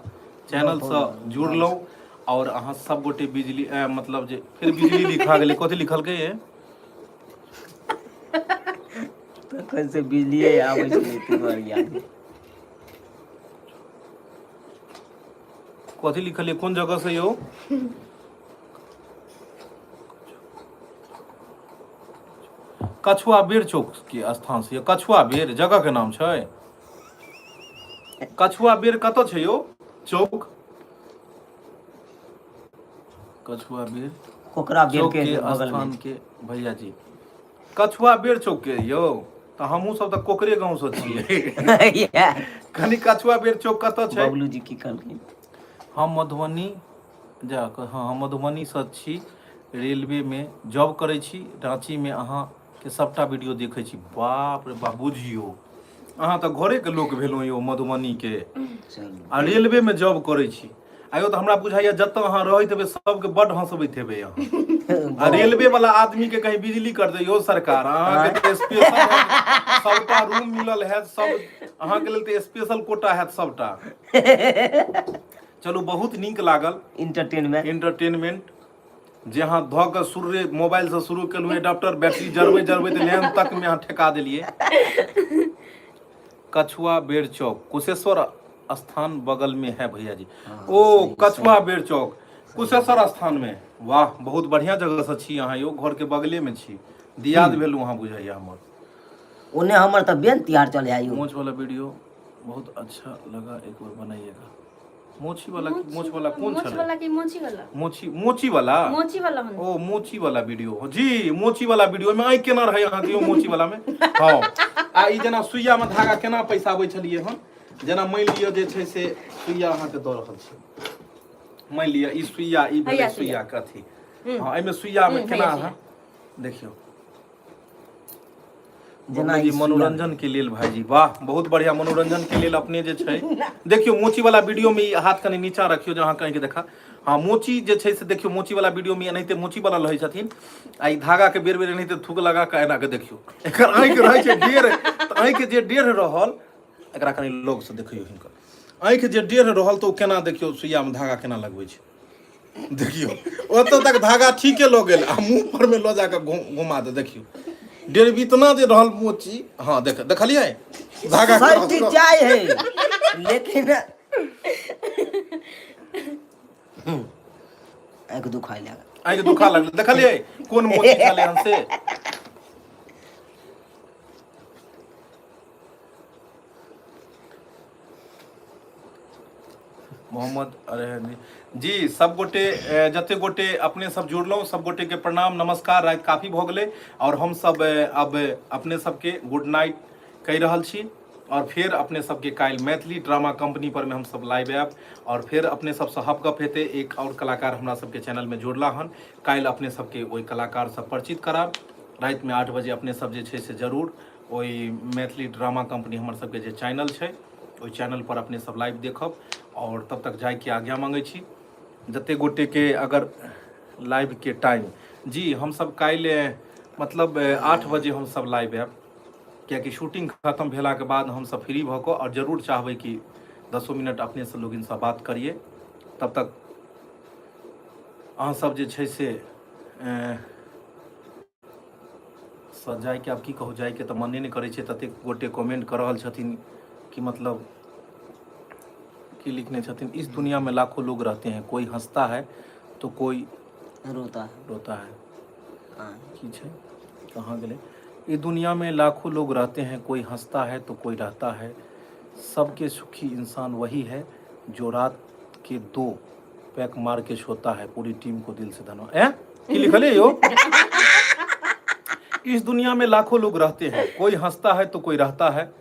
चैनलसँ जुड़लहुँ आओर अहाँ सब गोटे बिजली मतलब जे फिर बिजली लिखा गेलै, कथी लिखलकै ये? तखन से बिजलिए आबै छलै ताहि दुआरे याद। कथी लिखलियै? कोन जगह से यौ? कछुआ बेर चौक के स्थान से यौ? कछुआ बेर जगह के नाम छै? कछुआ बेर कतऽ छै यौ चौक? कछुआ बेर कोकरा बेर चौक के के बगल में। स्थान के भैया जी, कछुआ बेर चौक के यौ? तऽ हमहूँ सब तऽ कोकरे गाँव से छियै। कनि कछुआ बेर चौक कतऽ छै? बबलू जी की कहलखिन? हम मधुबनी जा कऽ, हाँ, हम मधुबनीसँ छी, रेलवेमे जॉब करै छी राँचीमे, अहाँके सभटा वीडियो देखै छी। बाप रे बाप, बुझियौ अहाँ तऽ घरेके लोक भेलहुँ यौ मधुबनीके। चलू। आ रेलवेमे जॉब करै छी। आयो तऽ हमरा बुझाइया जतऽ अहाँ रहैत हेबै सबके बड हंसबैत हेबै अहाँ। आ रेलवे वाला आदमी के कहीं बिजली कर दे यो सरकार, अहाँके तऽ स्पेशल सबटा रूम मिलल हैत, सब अहाँके लेल तऽ स्पेशल कोटा हैत सबटा। चलू बहुत नीक लागल। इंटरटेनमेंट। इंटरटेनमेंट जे अहाँ धऽ कऽ शुरुए मोबाइलसँ शुरू केलहुँ, एडाप्टर बैटरी जरबै जरबै तऽ लैन तकमे अहाँ ठेका देलियै। कछुआ बेर चौक कुशेश्वर स्थान बगल में है भैया जी। ओ कछुआ बेर चौक कुशेश्वर स्थान में, वाह बहुत बढ़िया जगह से छी अहाँ यो, घर के बगले में छी, दियाद भेलहुँ अहाँ बुझाइया हमर। ओने हमर तऽ बेन तिहार चले है यो। मोछ वाला वीडियो बहुत अच्छा लगा, एक बार बनाइएगा। मोची वाला, मोछ वाला कोन मोछ छलै? वाला की मोची वाला? मोची, मोची वाला, मोची वाला हम। ओ मोची वाला वीडियो जी, मोची वाला वीडियो में आँखि केना रहै अहाँके यौ मोची वाला में? हँ, आ ई जेना सुइया में धागा केना पैसाबै छलियै हन, जेना मानि लिअ जे छै से सुइया अहाँके दऽ रहल छी, मानि लिअ ई सुइया, ई भेलै हैया सुइया के अथी, हँ एहिमे सुइया में केना अहाँ देखियौ जेना जी ई मनोरंजन के लेल भाईजी वाह बहुत बढ़िया। मनोरंजन के लेल अपने जे छै देखियौ मोची वाला वीडियो में ई हाथ कनि नीचा रखियौ जे अहाँ कहीं के देखा। हाँ मोची जे छै से देखियौ मोची वाला वीडियो में एनाहिते मोची वाला रहै छथिन आ ई धागा के बेर बेर एनाहिते थूक लगा के एना के देखियौ एकर आँखि रहै छै डेढ़, तऽ आँखि जे डेढ़ रहल एकरा कनि लग से देखियौ, हिनकर आँखि जे डेढ़ रहल तऽ ओ केना देखियौ सुइया में धागा केना लगबै छै। देखियौ ओतऽ तक धागा ठीके लऽ गेल आ मुँह पर में लऽ जाकऽ घुमा दे। देखियौ डेढ़ इतना जे रहल मोची, हाँ देख देखलियै धागा सब चीज चाय है लेकिन आँखि दुखाय लागल, आँखि दुखा लगल। देखलियै कोन मोची छलै हन से? मोहम्मद अरे जी सब गोटे जते गोटे अपने सब जुड़लहुँ सब गोटे के प्रणाम नमस्कार। राति काफी भऽ गेलै और हम सब अब अपने सबके गुड नाइट कहि रहल छी और फेर अपने सबके काल्हि मैथिली ड्रामा कंपनी पर में हम सब लाइव आयब और फेर अपने सबसँ हप गप हेतै। एक और कलाकार हमरा सबके चैनल में जुड़ला हन, काल्हि अपने सबके ओहि कलाकार से परिचित कराब। राति में 8 बजे अपने सब जे छै से जरूर ओहि मैथिली ड्रामा कंपनी हमर सबके जे चैनल छै ओहि चैनल पर अपने सब लाइव देखब और तब तक जाइके आज्ञा मांगै छी। जते गोटे के अगर लाइव के टाइम जी हम सब काल्हि मतलब 8 बजे हम सब लाइव आयब, कियाकि शूटिंग खत्म भेला के बाद हम सब फ्री भऽ कऽ और जरूर चाहबै कि 10 मिनट अपने से लोगिनसँ बात करिए। तब तक अहाँ सब जे छै से सँ जाइके आब की कहू, जाइके तऽ मने नहि करै छै, ततेक गोटे कमेंट कऽ रहल छथिन कि मतलब की लिखने छथिन, इस दुनिया में लाखों लोग रहते हैं, कोई हंसता है तो कोई रोता है, रोता है। हाँ। की छै कहाँ गेलै? इस दुनिया में लाखों लोग रहते हैं, कोई हंसता है तो कोई रहता है, सबके सुखी इंसान वही है जो रात के 2 पैक मार के सोता है। पूरी टीम को दिल से धन्यवाद। ए की लिखल है यो? इस दुनिया में लाखों लोग रहते हैं, कोई हंसता है तो कोई रहता है,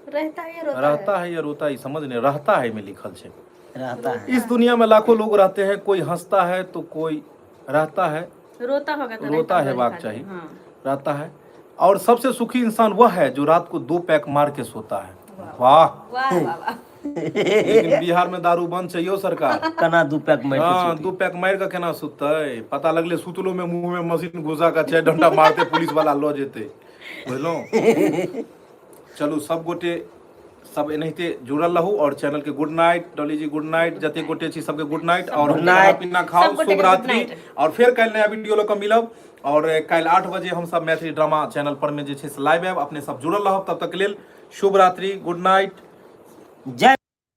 रहता है या रोता? रहता है या रोता है समझ नहीं, रहता है में लिखल छै। रहता है। इस दुनिया में लाखों लोग रहते हैं, कोई हंसता है तो कोई रहता है, रोता होगा तो रोता रहता है होगा बाक लिखा चाहिए। हाँ। रहता है और सबसे सुखी इंसान वह है जो रात को 2 पैक मार के सोता है। वाह वाह वाह वाह। लेकिन बिहार में दारू बंद चाहिए सरकार। केना 2 पैक मारि के हाँ सुतै? 2 पैक मारि के केना सुततै? पता लगले सुतलो में मुंह में मशीन घुसा के 4 डंडा मारते पुलिस वाला लऽ जेतै, बुझलहुँ? चलू सब गोटे सब एनाहिते जुड़ल रहू और चैनल के good night. Dolly ji good night, जते गोटे छी सबके गुड नाइट और गुड खाना नाइट। पीना खाओ, सब गोटे के शुभ गुड रात्रि। नाइट। और फेर काल्हि नया वीडियो लऽ कऽ मिलब और काल्हि 8 बजे हम सब मैथिली ड्रामा चैनल पर में जे छै से लाइव आयब, अपने सब जुड़ल रहब। तब तक के लेल शुभ रात्रि, गुड नाइट, जय।